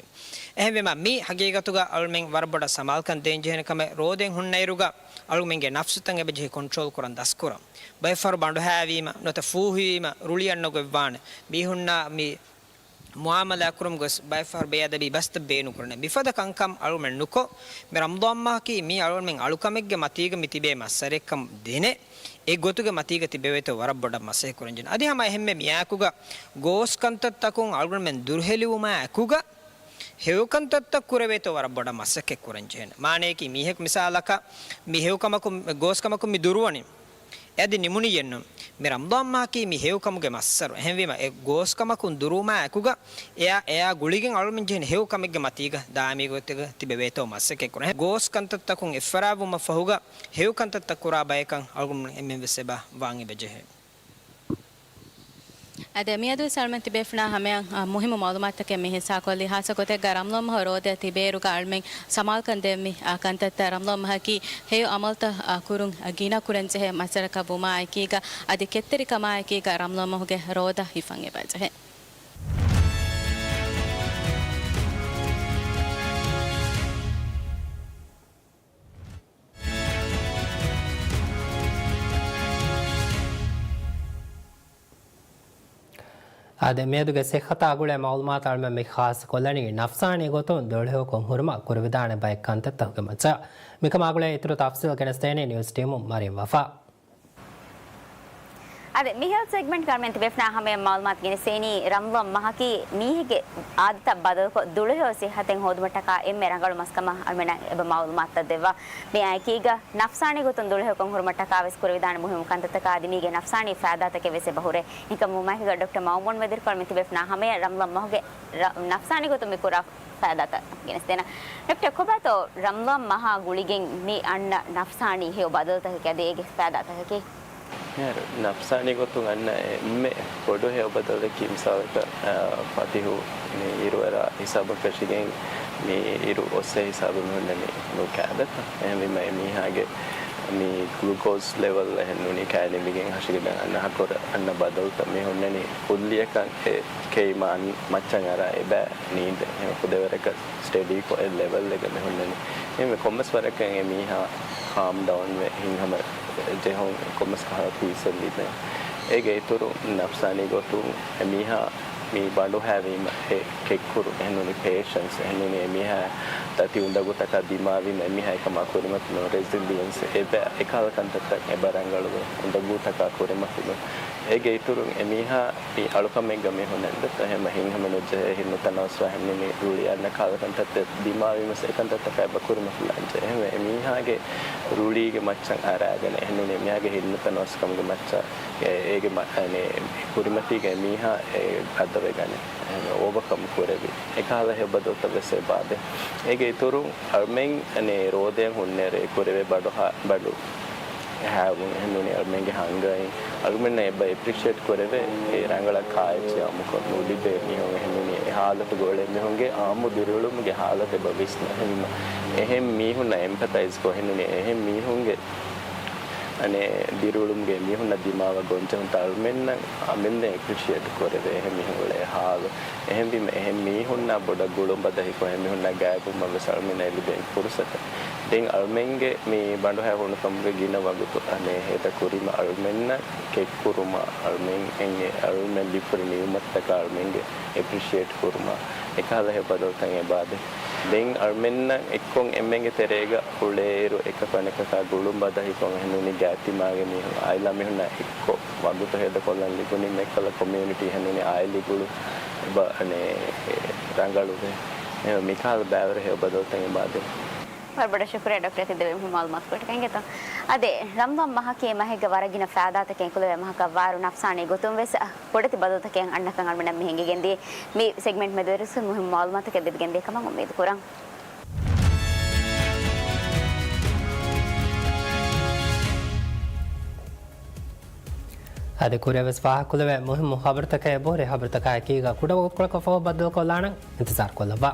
އެހެންވީމަ، މި ހަގީގަތުގަ އަޅުމެން ވަރަށް ބޮޑަށް ސަމާލުކަން ދޭންޖެހޭނެ ކަމެއް، ރޯދައިން ހުންނައިރުގަ އަޅުމެންގެ ނަފްސުތައް އެބަޖެހޭ ކޮންޓްރޯލް ކުރަން ދަސްކުރަން. ބައެއްފަހަރު ބަނޑުހައިވީމަ، ނުވަތަ ފޫހިވީމަ، ރުޅިއަންނަ ގޮތްވާނެ. މީހުންނާ މި މުޢާމަލާ ކުރުމުގަ ވެސް ބައެއްފަހަރު ބޭއަދަބީ ބަސްތައް ބޭނުންކުރަނީ. މިފަދަ ކަންކަން އަޅުމެން ނުކޮށް، މި ރަމަޟާން މަހަކީ މީ އަޅުމެން އަޅުކަމެއްގެ މަތީގަ މި ތިބޭ މައްސަރެއްކަން ދެނެ، އެ ގޮތުގެ މަތީގަ ތިބެވޭތޯ ވަރަށް ބޮޑަށް މަސައްކަތް ކުރަންޖެހޭނެ. އަދި ހަމަ އެހެންމެ މިއާއެކުގަ ގޯސް ކަންތައްތަކުން އަޅުގަނޑުމެން ދުރުހެލިވުމާ އެކުގަ، ހެޔޮ ކަންތައްތައް ކުރެވޭތޯ ވަރަށް ބޮޑަށް މަސައްކަތް ކުރަންޖެހޭނެ. މާނަޔަކީ މީހަކު މިސާލަކަށް މި ހެޔޮ ކަމަކުން، ގޯސް ކަމަކުން މި ދުރުވަނީ. އެ އަދި ނިމުނިއެއްނު. މި ރަމަޟާން މަހަކީ މި ހެޔޮ ކަމުގެ މައްސަރު. އެހެންވީމަ، އެ ގޯސް ކަމަކުން ދުރުވުމާ އެކުގަ، އެއާ، އެއާ ގުޅިގެން އަޅުމެން ޖެހެން ހެޔޮ ކަމެއްގެ މަތީގަ ދާއިމީ ގޮތެއްގަ ތިބެވޭތޯ މަސައްކަތް ކުރަން. ގޯސް ކަންތައްތަކުން އެއްފަރާތްވުމަށް ފަހުގަ، ހެޔޮ ކަންތައްތައް ކުރާ ބަޔަކަށް އަޅުގަނޑު އެންމެން ވެސް އެބަ ވާން އެބަ ޖެހޭ. އަދި މިއަދުވެސް އަޅުމެން ތިބޭފުޅާ ހަމަޔަށް، އާ، މުހިއްމު މައުލޫމާތުތަކެއް މި ހިއްސާކޮށްލީ. ހާއްސަ ގޮތެއްގަ ރަމަޟާން މަހު ރޯދަ ތިބޭއިރުގަ އަޅުމެން ސަމާލުކަން ދޭންވީ، އާ، ކަންތައްތައް. ރަމަޟާން މަހަކީ ހެޔޮ އަމަލުތައް، އާ، ކުރުން ގިނަ ކުރަންޖެހޭ މައްސަރަކަށް ވުމާ އެކީގަ، އަދި ކެތްތެރިކަމާ އެކީގަ ރަމަޟާން މަހުގެ ރޯދަ ހިފަން އެބަޖެހޭ. އާދެ، މިއަދުގެ ސިއްހަތާ ގުޅޭ މައުލޫމާތު އަޅުމެން މި ޚާއްޞަކޮށްލަނީ، ނަފްސާނީ ގޮތުން ދުޅަހެޔޮކޮށް ހުރުމަށް ކުރެވިދާނެ ބައެއް ކަންތައްތަކުގެ މައްޗަށް. މިކަމާ ގުޅޭ އިތުރު ތަފްސީލް ގެނެސްދޭނީ ނިއުސް ޓީމު މަރިން ވަފާ. އަދި މި ހެލްތް ސެގްމެންޓް ކަންމެން ތިބޭފުނާ ހަމަޔަށް މައުލޫމާތު ގެނެސްދޭނީ ރަމްޟާން މަހަކީ މީހެއްގެ އާދަތައް ބަދަލުކޮށް ދުޅަހެޔޮ ސިއްހަތެއް ހޯދުމަށްޓަކާ އެންމެ ރަނގަޅު މަސްކަމަށް އަޅުމެންނަށް އެބަ މައުލޫމާތުތައް ދެއްވާ. މި އާއެކީގަ ނަފްސާނީ ގޮތުން ދުޅަހެޔޮކަން ހުރުމަށްޓަކާ ވެސް ކުރެވިދާނެ މުހިއްމު ކަންތައްތަކާ އަދި މީގެ ނަފްސާނީ ފައިދާތަކެއް ވެސް އެބަ ހުރޭ. އެކަމު މައިކުގަ ޑޮކްޓަރ މައުމޫން ވެދިރިކޮށް މި ތިބޭފުނާ ހަމަޔަށް ރަމްޟާން މަހުގެ ރ-، ނަފްސާނީ ގޮތުން މި ކުރާ ފައިދާތައް ގެނެސްދޭނަން. ޑޮކްޓަރ، ކޮބާތޯ ރަމްޟާން މަހާ ގުޅިގެން މި އަންނަ ނަފްސާނީ ހެޔޮ ބަދަލުތަކަކީ އަދި އޭގެ ފައިދާތަކަކީ؟ އޭރު ނަފްސާނީ ގޮތުން އަންނަ އެންމެ ބޮޑު ހެޔޮ ބަދަލަކީ މިސާލަކަށް، އާ، ފަތިހު މި އިރުއަރާ ހިސާބަށް ފެށިގެން މި އިރު އޮއްސޭ ހިސާބަށް މި ހުންނަނީ ނޫން ކާދަތަ. އެހެންވީމަ އެ މީހާގެ މި ގްލޫކޯސް ލެވެލް އެހެން ނޫނީ ކާ ނިމިގެން ހަށިގަނޑަށް އަންނަ ހަކުރަށް އަންނަ ބަދަލުތައް މި ހުންނަނީ ކުއްލިއަކަށް އެ ކެއިމަ އަން-، މައްޗަށް އަރާ އެބަ ނީނދެ. އެހެން ފުދޭވަރަކަށް ސްޓެޑީކޮށް އެ ލެވެލްއެއްގަ މި ހުންނަނީ. އެހެންވެ ކޮންމެސް ވަރަކަށް އެ މީހާ ކާމް ޑައުންވެ ހިތްހަމަ ޖެހުން ކޮންމެސް ކަހަލަ ޕީސެއް ލިބޭ. އޭގެ އިތުރު ނަފްސާނީ ގޮތުން އެ މީހާ މި ބަނޑުހައިވީމަ އެ ކެއްކުރު އެހެންނޫނީ ޕޭޝަންސް އެހެންނޫނީ އެ މީހާ ދަތި އުނދަގޫތަކާ ދިމާވީމަ އެ މީހާ އެކަމާ ކުރިމަތިލުން ރެޒިލިއަންސް އެބަ އެކަހަލަ ކަންތައްތައް އެބަ ރަނގަޅުވެ އުނދަގޫތަކާ ކުރިމަތިލުން. އޭގެ އިތުރުން އެ މީހާ މި އަޅުކަމެއްގަ މި ހުންނަން ދެއްތޯ އެހެން ހިތްހަމަ ނުޖެހޭ ހިތްނުތަނަވަސްވާ އެހެންނޫނީ ރުޅި އަންނަ ކަހަލަ ކަންތައްތައް ދިމާވީމަސް އެކަންތައްތަކާ އެބަ ކުރިމަތިލާންޖެހޭ. އެހެންވެ އެ މީހާގެ ރުޅީގެ މައްޗަށް އަރާގަނެ އެހެންނޫނީ އެ މީހާގެ ހިތްނުތަނަވަސްކަމުގެ މައްޗަށް އެ-، އޭގެ މަ-، އަނެ، ކުރިމަތީގަ އެ މީހާ އެ އަދަވެގަނެ އެހެން އޯވަކަމް ކުރެވި. އެކަހަލަ ހެޔޮ ބަދަލުތައް ވެސް އެބަ ދޭ. އޭގެ އިތުރުން އަޅުމެން އަނެ ރޯދައަށް ހުންނައިރު އެ ކުރެވޭ ބަނޑު ހާ-، ބަނޑު ހާވުން އެހެންނޫނީ އަޅުމެންގެ ހަނގައިން އަޅުމެންނަށް އެބަ އެޕްރިޝިއޭޓް ކުރެވޭ އެ ރަނގަޅަށް ކާއެއްޗެއް އަމުކޮށް ނުލިބޭ މީހުން އެހެންނޫނީ އެ ހާލަތުގަ އުޅޭ މީހުންގެ އާއްމު ދިރިއުޅުމުގެ ހާލަތު އެބަ ވިސްނަ އެހެންވީމަ އެހެން މީހުންނަށް އެމްޕަތައިޒްކޮށް އެހެންނޫނީ އެހެން މީހުންގެ އަނެ ދިރިއުޅުމުގެ މީހުންނަށް ދިމާވާ ގޮންޖެހުންތައް އަޅުމެންނަށް އަމިއްލައަށް އެޕްރިޝިއޭޓް ކުރެވޭ އެހެން މީހުން އުޅޭ ހާލު. އެހެންވީމަ އެހެން މީހުންނާ ބޮޑަށް ގުޅުން ބަދަހިކޮށް އެހެން މީހުންނާ ގާތްވުމަށް ވެސް އަޅުމެންނަށް ލިބޭން ފުރުސަތެއް. ދެން އަޅުމެންގެ މި ބަނޑުހައި ހުނުކަމުގެ ގިނަ ވަގުތު އަނެ ހޭދަ ކުރީމަ އަޅުމެންނަށް ކެއްކުރުމަށް އަޅުމެން އެނގޭ އަޅުމެން ލިބިފުރި ނިޢުމަތްތަކަށް އަޅުމެންގެ އެޕްރިޝިއޭޓް ކުރުމަށް އެކަހަލަ ހެޔޮ ބަދަލުތައް އެބަ ދޭ. ދެން އަޅުމެންނަށް އެއްކޮށް އެންމެންގެ ތެރޭގަ އުޅޭއިރު އެކަކު އަނެކަކާ ގުޅުން ބަދަހިކޮށް އެހެންނޫނީ ގާތްތިމާގެ މީހުން އާއިލާ މީހުންނާ އެއްކޮށް ވަގުތު ހޭދަކޮށްލަން ލިބުނީމަ އެއްކަލަ ކޮމިއުނިޓީ އެހެންނޫނީ އާއިލީ ގުޅުން އެބަ އަނެ ރަނގަޅުވޭ. އެހެން މިކަހަލަ ބައިވަރު ހެޔޮ ބަދަލުތައް އެބަ ދޭ. ވަރަށް ބޮޑަށް ޝުކުރިއްޔާ ޑޮކްޓަރ ތި ދެވި މި މައުލޫމާތު ކޮޓަކަށް އިނގޭތޯ. އަދި ރަމްޟާން މަހަކީ މަހެއްގަ ވަރަށް ގިނަ ފައިދާތަކެއް އެކުލެވޭ މަހަކަށް ވާއިރު ނަފްސާނީ ގޮތުން ވެސް ކުޑަތި ބަދަލުތަކެއް އަންނަކަން އަޅުމެންނަށް މި ހިނގިގެންދިޔަ. މި ސެގްމެންޓް މެދުވެރިވެސް މުހިއްމު މައުލޫމާތުތަކެއް ލިބިގެންދިޔަ ކަމަށް އުއްމީދު ކުރަން. އަދި ކުރިއަށް ވެސް ފާހަގަކުރެވޭ މުހިއްމު ޚަބަރުތަކާއި އެބަހުރި ޚަބަރުތަކާއެކީގަ ކުޑަ ވަގުތުކޮޅަކަށް ފަހު ބައްދަލުކޮށްލާނަން. އިންތިޒާރުކޮށްލައްވާ.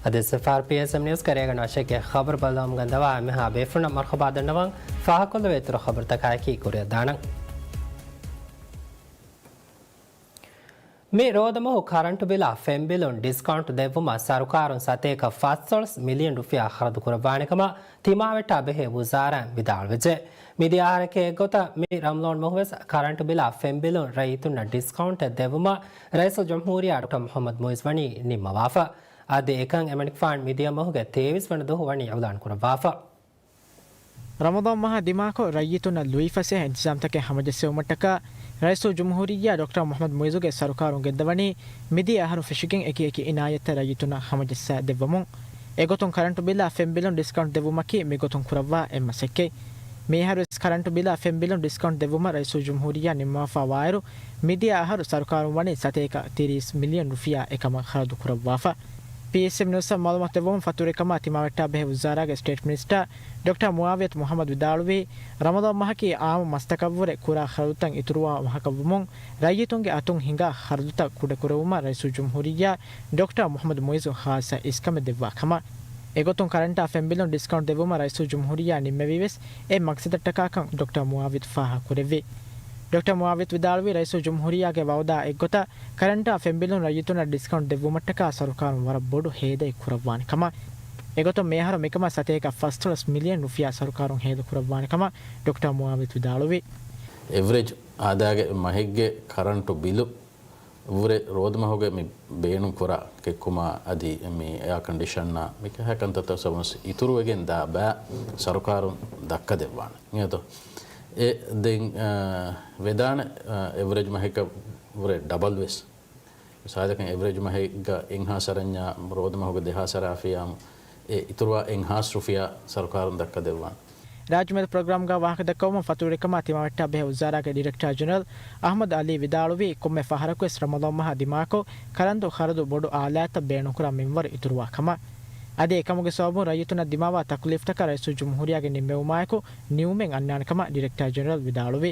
އަދި ސިފާރު ޕީއެސްއެމް ނިއުސްގެ ރޭގަނޑު އަށެއްގެ ޚަބަރު ބައްލަވަމުން ގެންދަވާ އެންމެހާ ބޭފުޅުންނަށް މަރުޙަބާ ދަންނަވަން. ފާހަގަކޮށްލެވޭ އިތުރު ޚަބަރުތަކާއެކީ ކުރިއަށް ދާނަން. މި ރޯދަމަހު ކަރަންޓު ބިލާ ފެންބިލުން ޑިސްކައުންޓް ދެއްވުމަށް ސަރުކާރުން ސަތޭކަ ފަސްސޮޅަސް މިލިއަން ރުފިޔާ ޚަރަދު ކުރައްވާނެ ކަމަށް ތިމާވެއްޓާ ބެހޭ ވުޒާރާއިން ވިދާޅުވެއްޖެ. މިދިޔަ އަހަރެއްގެ އެއްގޮތަށް މި ރަމަޟާން މަހުވެސް ކަރަންޓު ބިލާ ފެންބިލުން ރައްޔިތުންނަށް ޑިސްކައުންޓެއް ދެއްވުމަށް ރައީސުލްޖުމްހޫރިއްޔާ ޑޮކްޓަރ މުޙައްމަދު މުޢިއްޒު ވަނީ ނިންމަވާފަ. އަދި އެކަން އެމަނިކުފާނު މިދިޔަ މަހުގެ ތޭވީސް ވަނަ ދުވަހު ވަނީ އިޢުލާން ކުރައްވާފަ. ރަމަޟާން މަހާ ދިމާކޮށް، ރައްޔިތުންނަށް ލުއިފަސޭހަ އިންތިޒާމްތަކެއް ހަމަޖެއްސެވުމަށްޓަކާ، ރައީސުލްޖުމްހޫރިއްޔާ ޑޮކްޓަރ މުޙައްމަދު މުޢިއްޒުގެ ސަރުކާރުން ގެންދަވަނީ، މިދިޔަ އަހަރުން ފެށިގެން އެކި އެކި އިނާޔަތްތައް ރައްޔިތުންނަށް ހަމަޖައްސާ ދެއްވަމުން. އެގޮތުން ކަރަންޓު ބިލާ ފެންބިލުން ޑިސްކައުންޓް ދެއްވުމަކީ މިގޮތުން ކުރައްވާ އެއް މަސައްކަތް. މިއަހަރުވެސް ކަރަންޓު ބިލާ ފެންބިލުން ޑިސްކައުންޓް ދެއްވުމަށް ރައީސުލްޖުމްހޫރިއްޔާ ނިންމަވާފާ ވާއިރު، މިދިޔަ އަހަރު ސަރުކާރުން ވަނީ ސަތޭކަ ތިރީސް މިލިއަން ރުފިޔާ އެކަމަށް ޚަރަދު ކުރައްވާފަ. ޕީއެސްއެމް ނިއުސްއަށް މައުލޫމާތު ދެއްވުމުން ފަތުރުވެރިކަމާ ތިމާވެއްޓާ ބެހޭ ވުޒާރާގެ ސްޓޭޓް މިނިސްޓާ ޑޮކްޓަރ މުއާވިޔަތު މުހައްމަދު ވިދާޅުވީ، ރަމަޟާން މަހަކީ އާއްމު މަސްތަކަށްވުރެ ކުރާ ޚަރަދުތައް އިތުރުވާ މަހަކަށްވުމުން، ރައްޔިތުންގެ އަތުން ހިނގާ ޚަރަދުތައް ކުޑަކުރެވުމަށް ރައީސުލްޖުމްހޫރިއްޔާ ޑޮކްޓަރ މުހައްމަދު މުއިއްޒު ޚާއްޞަ އިސްކަމެއް ދެއްވާ ކަމަށް. އެގޮތުން ކަރަންޓާ ފެންބިލުން ޑިސްކައުންޓް ދެއްވުމަށް ރައީސުލްޖުމްހޫރިއްޔާ ނިންމެވީވެސް އެ މަގްސަދަށްޓަކާކަން ޑޮކްޓަރ މުއާވިޔަތު ފާހަގަކުރެއްވި. ޑޮކްޓަރ މުއާވިޔަތު ވިދާޅުވީ، ރައީސުލްޖުމްހޫރިއްޔާގެ ވައުދާ އެއްގޮތަށް ކަރަންޓާ ފެންބިލުން ރައްޔިތުންނަށް ޑިސްކައުންޓް ދެއްވުމަށްޓަކާ ސަރުކާރުން ވަރަށް ބޮޑު ހޭދައެއް ކުރައްވާނެ ކަމަށް. އެގޮތުން މިއަހަރު މިކަމަށް ސަތޭކަ ފަސްދޮޅަސް މިލިއަން ރުފިޔާ ސަރުކާރުން ހޭދަ ކުރައްވާނެ ކަމަށް ޑޮކްޓަރ މުއާވިޔަތު ވިދާޅުވި. އެވްރެޖް އާދައިގެ މަހެއްގެ ކަރަންޓު ބިލު ވުރެ ރޯދަމަހުގެ މި ބޭނުން ކުރާ ކެއްކުމާ އަދި މި އެއާކަންޑިޝަންއާ މިކަހަލަ ކަންތައްތައް ސަބަބުން އިތުރުވެގެން ދާ ބައި ސަރުކާރުން ދައްކަދެއްވާނެ. އިނގޭތޯ؟ އެ ދެން، އާ، ވެދާނެ، އާ، އެވްރެޖް މަހެއްގަ ވުރެ ޑަބަލް ވެސް. މިސާލަކަށް އެވްރެޖް މަހެއްގަ އެއްހާސް އަރަންޏާ ރޯދަމަހުގެ ދެހާސް އަރާފިޔާމު އެ އިތުރުވާ އެއްހާސް ރުފިޔާ ސަރުކާރުން ދައްކަދެއްވާނެ. ރާއްޖެމެދު ޕްރޮގްރާމްގަ ވާހަކަދައްކަވަމުން ފަތުރުވެރިކަމާ ތިމާވެއްޓާ ބެހޭ ވުޒާރާގެ ޑިރެކްޓާ ޖެނެރަލް އަޙްމަދު އަލީ ވިދާޅުވީ، ކޮންމެ ފަހަރަކުވެސް ރަމަޟާން މަހާ ދިމާކޮށް ކަރަންދު ޚަރަދު ބޮޑު އާލާތްތައް ބޭނުންކުރާ މިންވަރު އިތުރުވާ ކަމަށް. އަދި އެކަމުގެ ސަބަބުން ރައްޔިތުންނަށް ދިމާވާ ތަކުލީފްތަކަށް ރައީސުލްޖުމްހޫރިއްޔާގެ ނިންމެވުމާއެކު ނިމުމެއް އަންނާނެ ކަމަށް ޑިރެކްޓާ ޖެނެރަލް ވިދާޅުވި.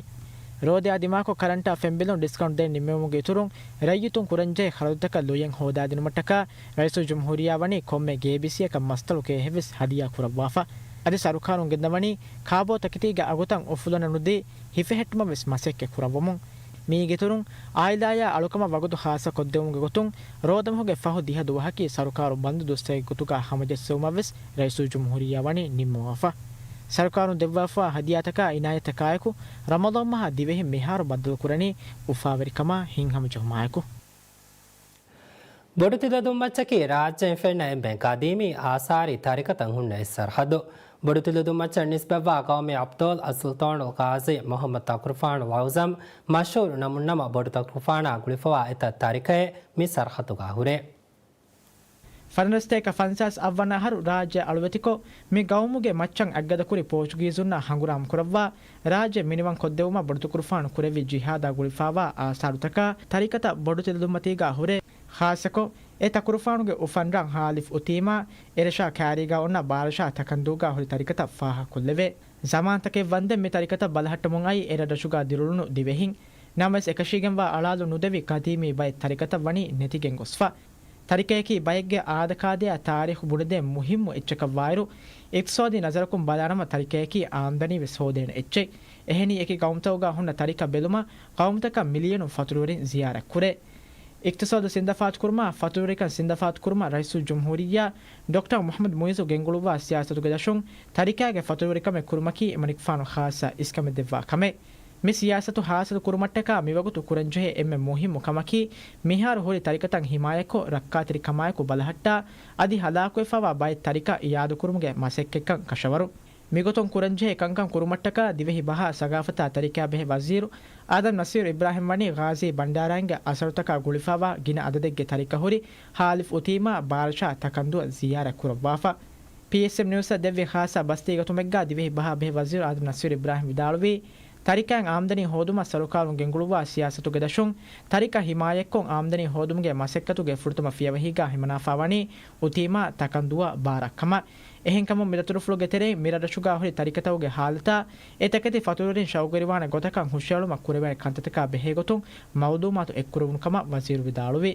ރޯދައާ ދިމާކޮށް ކަރަންޓާ ފެންބިލުން ޑިސްކައުންޓް ދޭން ނިންމެވުމުގެ އިތުރުން، ރައްޔިތުން ކުރަންޖެހޭ ޚަރަދުތަކަށް ލުޔެއް ހޯދާދިނުމަށްޓަކާ ރައީސުލްޖުމްހޫރިއްޔާ ވަނީ ކޮންމެ ގޭބިސިއަކަށް މަސްތަޅު ކޭހެއްވެސް ހަދިޔާ ކުރައްވާފަ. އަދި ސަރުކާރުން ގެންދަވަނީ ކާބޯތަކެތީގެ އަގުތައް އުފުލަން ނުދީ ހިފެހެއްޓުމަށްވެސް މަސައްކަތް ކުރައްވަމުން. މީގެއިތުރުން، އާއިލާއާ އަޅުކަމަށް ވަގުތު ޚާއްޞަކޮށްދެވުމުގެ ގޮތުން، ރޯދަމަހުގެ ފަހު ދިހަ ދުވަހަކީ ސަރުކާރު ބަންދު ދުވަސްތަކެއްގެ ގޮތުގަ ހަމަޖެއްސެވުމަށްވެސް ރައީސުލްޖުމްހޫރިއްޔާ ވަނީ ނިންމަވާފަ. ސަރުކާރުން ދެއްވާފާ ހަދިޔާތަކާ އިނާޔަތްތަކާއެކު، ރަމަޟާން މަހާ ދިވެހިން މިހާރު ބައްދަލުކުރަނީ އުފާވެރިކަމާ ހިތްހަމަޖެހުމާއެކު. ބޮޑުތިލަދުންމައްޗަކީ ރާއްޖޭން ފެންނަ އެންމެ ގަދީމީ އާސާރީ ތަރިކަތަށް ހުންނަ އެއް ސަރަހައްދު. ބޮޑުތިލަދުންމައްޗަށް ނިސްބަތްވާ ޤައުމީ އަބްޠާލް އައްސުލްޠާނުލް ޤާޟީ މުޙައްމަދު ތަކުރުފާނު ވައުޒަމް މަޝްހޫރު ނަމުން ނަމަ ބޮޑު ތަކުރުފާނާ ގުޅިފަވާ އެތައް ތަރިކައެއް މި ސަރަހައްދުގަ ހުރޭ. ފަނަރަ ސަތޭކަ ފަންސާސް އަށްވަނަ އަހަރު ރާއްޖެ އަޅުވެތިކޮށް، މި ގައުމުގެ މައްޗަށް އަތްގަދަކުރި ޕޯޗުގީޒުންނާ ހަނގުރާމަ ކުރައްވާ، ރާއްޖެ މިނިވަން ކޮށްދެވުމަށް ބޮޑުތަކުރުފާނު ކުރެއްވި ޖިހާދާ ގުޅިފާވާ އާސާރުތަކާ ތަރިކަތައް ބޮޑުތިލަދުންމަތީގާ ހުރޭ. ޚާއްޞަކޮށް، އެ ތަކުރުފާނުގެ އުފަންރަށް ހާލިފް އުތީމާ، އެރަށާ ކާރީގާ އޮންނަ ބާރަށާ ތަކަންދޫގާ ހުރި ތަރިކަތަށް ފާހަގަކޮށްލެވޭ. ޒަމާންތަކެއް ވަންދެން މި ތަރިކަތަށް ބަލަހައްޓަމުން އައީ އެރަށްރަށުގާ ދިރިއުޅުނު ދިވެހިން. ނަމަވެސް، އެކަށީގެންވާ އަޅާލު ނުދެވި ގަދީމީ ބައެއް ތަރިކަތައް ވަނީ ނެތިގެން ގޮސްފަ. ތަރިކައަކީ ބައެއްގެ އާދަކާދަޔާ ތާރީޚު ބުނެދޭން މުހިއްމު އެއްޗަކަށްވާއިރު، އިޤްތިޞާދީ ނަޒަރަކުން ބަލާނަމަ ތަރިކައަކީ އާމްދަނީވެސް ހޯދޭނެ އެއްޗެއް. އެހެނީ އެކި ގައުމުތަކުގާ ހުންނަ ތަރިކަ ބެލުމަށް ގައުމުތަކަށް މިލިޔަނުން ފަތުރުވެރިން ޒިޔާރަތްކުރޭ. އިޤްތިޞާދު ސިންދަފާތުކުރުމާ، ފަތުރުވެރިކަން ސިންދަފާތުކުރުމަށް ރައީސުލްޖުމްހޫރިއްޔާ ޑޮކްޓަރ މުޙައްމަދު މުއިއްޒު ގެންގުޅުއްވާ ސިޔާސަތުގެ ދަށުން ތަރިކާގެ ފަތުރުވެރިކަމެއް ކުރުމަކީ އެމަނިކުފާނު ޚާއްޞަ އިސްކަމެއް ދެއްވާ ކަމެއް. މި ސިޔާސަތު ޙާޞިލު ކުރުމަށްޓަކާ މިވަގުތު ކުރަންޖެހޭ އެންމެ މުހިއްމު ކަމަކީ، މިހާރު ހުރި ތަރިކަތައް ހިމާޔަތްކޮށް، ރައްކާތެރިކަމާއެކު ބަލަހައްޓާ، އަދި ހަލާކުވެފާވާ ބައެއް ތަރިކަ އިޢާދަކުރުމުގެ މަސައްކަތްކަން ކަށަވަރު. މިގޮތުން ކުރަންޖެހޭ ކަންކަން ކުރުމަށްޓަކާ ދިވެހި ބަހާ ސަގާފަތާ ތަރިކައާ ބެހޭ ވަޒީރު އާދަމް ނަސީރު އިބްރާހިމް ވަނީ ޣާޒީ ބަންޑާރާއިންގެ އަސަރުތަކާ ގުޅިފާވާ ގިނަ އަދަދެއްގެ ތަރިކަ ހުރި ހާލިފް އުތީމާ ބާރަށާ ތަކަންދުއަށް ޒިޔާރަތް ކުރައްވާފަ. ޕީއެސްއެމް ނިއުސްއަށް ދެއްވި ޚާއްޞަ ބަސްތިއްބަވަތުމެއްގާ ދިވެހި ބަހާ ބެހޭ ވަޒީރު އާދަމް ނަސީރު އިބްރާހިމް ވިދާޅުވީ، ތަރިކައިން އާމްދަނީ ހޯދުމަށް ސަރުކާރުން ގެންގުޅުއްވާ ސިޔާސަތުގެ ދަށުން ތަރިކަ ހިމާޔަތްކޮށް، އާމްދަނީ ހޯދުމުގެ މަސައްކަތުގެ ފުރަތަމަ ފިޔަވަހީގާ ހިމަނާފާވަނީ އުތީމާ ތަކަންދުއަށް ބާރަށްކަމަށް. އެހެންކަމުން މި ދަތުރުފުޅުގެ ތެރެއިން މިރަށްރަށުގާ ހުރި ތަރިކަތަކުގެ ހާލަތާ، އެ ތަކެތި ފަތުރުވެރިން ޝައުގުވެރިވާނެ ގޮތަކަށް ހުށައެޅުމަށް ކުރެވޭނެ ކަންތައްތަކާ ބެހޭގޮތުން މައުލޫމާތު އެއްކުރެވުނު ކަމަށް ވަޒީރު ވިދާޅުވި.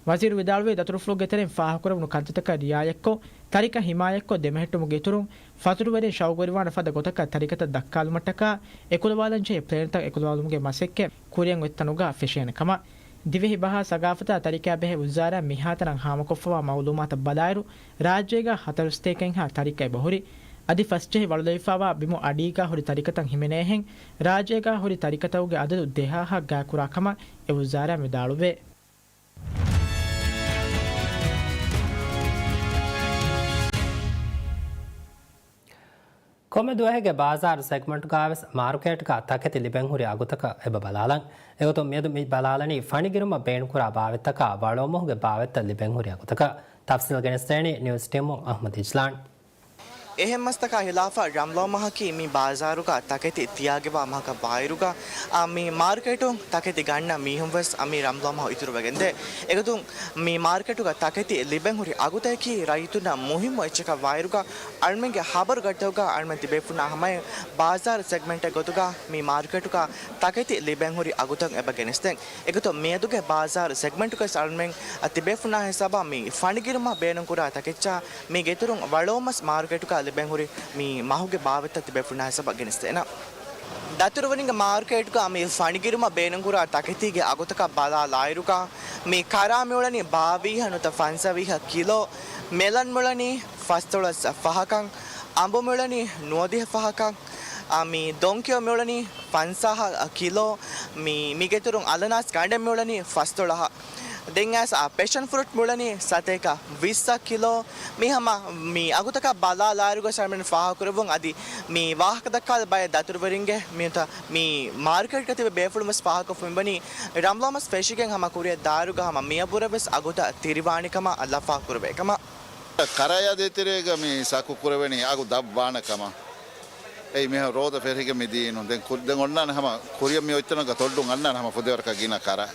ވަޒީރު ވިދާޅުވީ، ދަތުރުފުޅުގެ ތެރެއިން ފާހަގަކުރެވުނު ކަންތައްތަކަށް ރިޢާޔަތްކޮށް، ތަރިކަ ހިމާޔަތްކޮށް ދެމެހެއްޓުމުގެ އިތުރުން، ފަތުރުވެރިން ޝައުގުވެރިވާނެ ފަދަ ގޮތަކަށް ތަރިކަތައް ދައްކާލުމަށްޓަކާ، އެކުލަވާލަންޖެހޭ ޕްލޭންތައް އެކުލަވާލުމުގެ މަސައްކަތް ކުރިއަށް އޮތްތަނުގާ ފެށޭނެ ކަމަށް. ދިވެހި ބަހާ ސަގާފަތާ ތަރިކައާ ބެހޭ ވުޒާރާ މިހާތަނަށް ހާމަކޮށްފަވާ މައުލޫމާތަށް ބަލާއިރު، ރާއްޖޭގާ ހަތަރު ސަތޭކައެއްހާ ތަރިކަ އެބަހުރި. އަދި ފަސްޖެހި ވަޅުލެވިފާވާ ބިމު އަޑީގާ ހުރި ތަރިކަތައް ހިމެނޭހެން، ރާއްޖޭގާ ހުރި ތަރިކަތަކުގެ އަދަދު ދެހާހަށް ގާތްކުރާ ކަމަށް އެ ވުޒާރާ ވިދާޅުވޭ. ކޮންމެ ދުވަހެއްގެ ބާޒާރު ސެގްމަންޓުގާވެސް މާރުކޭޓްގާ ތަކެތި ލިބެންހުރި އަގުތަކަށް އެބަ ބަލާލަން. އެގޮތުން މިއަދު މި ބަލާލަނީ ފަނިގިރުމަށް ބޭނުންކުރާ ބާވަތްތަކާ ވަޅުއަމޮހުގެ ބާވަތްތައް ލިބެންހުރި އަގުތަކަށް. ތަފްސީލް ގެނެސްދޭނީ ނިއުސް ޓީމުން އަޙްމަދު އިޖްލާން. އެހެން މަސްތަކާ ހިލާފަށް ރަމްޟާން މަހަކީ މި ބާޒާރުގަ ތަކެތި ތިޔާގިވާ މަހަކަށް ވާއިރުގަ، އާ، މި މާރކެޓުން ތަކެތި ގަންނަ މީހުން ވެސް އަ، މި ރަމްޟާން މަހު އިތުރުވެގެންދޭ. އެގޮތުން މި މާރކެޓުގަ ތަކެތި ލިބެން ހުރި އަގުތަކަކީ ރައްޔިތުންނަށް މުހިއްމު އެއްޗަކަށް ވާއިރުގަ، އަޅުމެންގެ ހަބަރު ގައްޓަކުގަ އަޅުމެން ތިބޭފުންނާ ހަމައަށް ބާޒާރު ސެގްމެންޓެއް ގޮތުގަ މި މާރކެޓުގަ ތަކެތި ލިބެން ހުރި އަގުތައް އެބަ ގެނެސްދޭން. އެގޮތުން މިއަދުގެ ބާޒާރު ސެގްމެންޓުގައި އަޅުމެން ތިބޭފުންނާ ހިސާބަށް މި ފަނޑިގިރުމަށް ބޭނުންކުރާ ތަކެއްޗާ މި ގެތުރުން ވަޅޯމަސް މާރކެޓުގަ ލިބެން ހުރި މި މަހުގެ ބާވަތްތައް ތިބޭފުންނާ ހިސާބަށް ގެނެސްދޭނަ. ދަތުރުވެރިންގެ މާރކެޓުގަ މި ފަނޑިގިރުމަށް ބޭނުންކުރާ ތަކެތީގެ އަގުތަކަށް ބަލާލާއިރުގަ، މި ކަރާ މިއުޅެނީ ބާވީހަ ނުވަތަ ފަންސާވީހަ ކިލޯ، މެލަން މިއުޅެނީ ފަސްދޮޅަސް ފަހަކަށް، އަނބު މިއުޅެނީ ނުވަދިހަ ފަހަކަށް، އާ، މި ދޮންކިޔޮ މިއުޅެނީ ފަންސާހަ ކިލޯ، މި، މިގެތުރުން އަލަނާސް ގަނޑެއް މިއުޅެނީ ފަސްދޮޅަހަށް. ދެން އައިސް، އާ، ޕެޝަން ފްރޫޓް މިއުޅެނީ ސަތޭކަ ވިއްސަ ކިލޯ. މި ހަމަ މި އަގުތަކަށް ބަލާލާއިރުގަ އަޅުމެން ފާހަގަކުރެއްވުން އަދި މި ވާހަކަ ދައްކާލި ބައެއް ދަތުރުވެރިންގެ މި މާރކެޓްގަ ތިބި ބޭފުޅުން ވެސް ފާހަގަކޮށްފަ މިވަނީ ރަމްޟާން މަސް ފެށިގެން ހަމަ ކުރިއަށް ދާއިރުގަ ހަމަ މިއަށްވުރެ ވެސް އަގުތައް ތިރިވާނެ ކަމަށް ލަފާ ކުރެވޭ ކަމަށް. ކަރަޔާ ދޭތެރޭގަ މި ސައްކު ކުރެވެނީ އަގު ދަށްވާނެ ކަމަށް. އެއީ މިހާރު ރޯދަ ފެށިގެން މި ދީނު. ދެން ކު-، ދެން އޮންނާނެ ހަމަ ކުރިއަށް މި އޮތްތަނުގަ ތޮއްޑުން އަންނާނެ ހަމަ ފުދޭވަރަކަށް ގިނަ ކަރަ.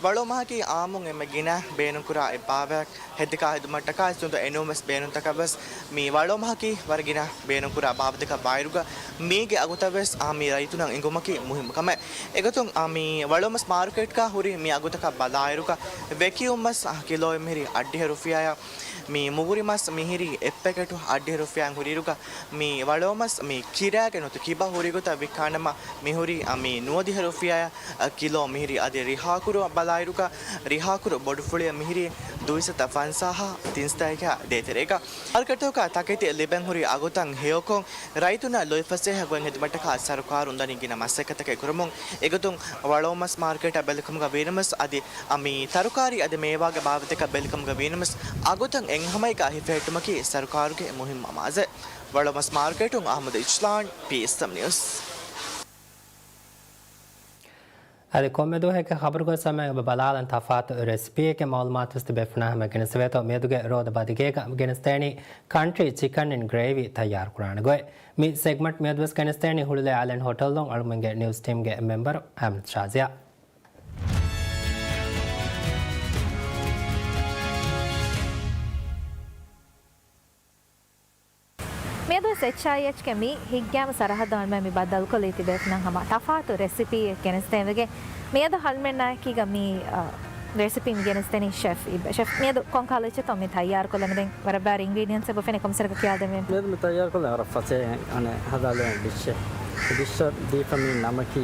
ވަޅޯ މަހަކީ އާއްމުން އެންމެ ގިނަ ބޭނުންކުރާ އެއްބާވަތް. ހެއްދިކާ ހިދުމަތްތަކާ އެސް ނުވަތަ އެނޫން ވެސް ބޭނުންތަކަށް ވެސް މި ވަޅޯ މަހަކީ ވަރަށް ގިނަ ބޭނުންކުރާ ބާވަތެއްގަ ވާއިރުގަ މީގެ އަގުތައް ވެސް އާ މި ރައްޔިތުންނަށް އެނގުމަކީ މުހިއްމު ކަމެއް. އެގޮތުން އާ މި ވަޅޯ މަސް މާރކެޓްގަ ހުރި މި އަގުތަކަށް ބަލާއިރުގަ ވެކިއުން މަސް ކިލޯއެއް މިހިރީ އަށްޑިހަ ރުފިޔާއަށް، މި މުގުރި މަސް މިހިރީ އެއް ޕެކެޓު އަށްޑިހަ ރުފިޔާއިން ހުރިއިރުގަ މި ވަޅޯ މަސް މި ކިރާގެ ނުވަތަ ކިބަ ހުރި ގޮތަށް ވިއްކާނަމަ މި ހުރީ އަ މި ނުވަދިހަ ރުފިޔާއަށް ކިލޯ މިހިރީ. އަދި ރިހާކުރު ބަލާއިރުގަ ރިހާކުރު ބޮޑުފުޅިއަށް މިހިރީ ދުއިސައްތަ ފަންސާހަ ތިންސަތޭކަ ދޭތެރޭގަ. މާރކެޓުގަ ތަކެތި ލިބެން ހުރި އަގުތައް ހެޔޮކޮށް، ރައްޔިތުންނަށް ލުއިފަސޭހަ ގޮތް ހިދުމަތަކާ ސަރުކާރުން ދަނީ ގިނަ މަސައްކަތްތަކެއް ކުރަމުން. އެގޮތުން ވަޅޯ މަސް މާރކެޓަށް ބެލިކަމުގަ ވީނަމަސް އަދި އަ މި ތަރުކާރީ އަދި މޭވާގެ ބާވަތެއްގަ ބެލިކަމުގަ ވީނަމަސް އަގުތައް އެއްހަމައަކަށް ހިފެހެއްޓުމަކީ ސަރުކާރުގެ މުހިއްމު އަމާޒެއް. ވަޅޯ މަސް މާރކެޓުން އަހްމަދު އިޗްލާން، ޕީއެސްއެމް ނިއުސް. އަދި ކޮންމެ ދުވަހެއްގެ ޚަބަރުގައި ސަމައި އޮބަ ބަލާލަން ތަފާތު ރެސިޕީއެއްގެ މައުލޫމާތު ވެސް ތިބޭފުނާ ހަމަ ގެނެސްދެވޭތޯ. މިއަދުގެ ރޯދަ ބަދިގޭގަ ގެނެސްދޭނީ ކަންޓްރީ ޗިކަން އިން ގްރޭވީ ތައްޔާރުކުރާނެ ގޮތް. މި ސެގްމަންޓް މިއަދު ވެސް ގެނެސްދޭނީ ހުޅުލޭ އަލެން ހޮޓެލުން. އަޅުމެންގެ ނިއުސް ޓީމްގެ މެމްބަރު އަހްމަދު ޝާޒިޔާ. މިއަދުވެސް އެޗްއައިއެޗްގެ މި ހިތްގައިމު ސަރަހައްދު އަޅުމެން މި ބައްދަލުކޮށްލީ ތިބޭފުނަށް ހަމަ ތަފާތު ރެސިޕީއެއް ގެނެސްދޭން ވެގެން. މިއަދު އަޅުމެންނާއެކީގަ މި، އަ، ރެސިޕީ މި ގެނެސްދެނީ ޝެފް އިބް. ޝެފް، މިއަދު ކޮން ކަހަލަ އެއްޗެއްތޯ މި ތައްޔާރުކޮށްލަން؟ ދެން ވަރަށް ބާރަށް އިންގްރީޑިއެންޓްސް އެބަ ފެނޭ ކޮންމެ ސަރަކަށް ކިޔާދެމޭ. މިއަދު މި ތައްޔާރުކޮށްލަން ވަރަށް ފަސޭހައިން އަނެއް ހަދާލެވޭނެ ޑިޝެއް. ޑިޝަށް ދީފަ މި ނަމަކީ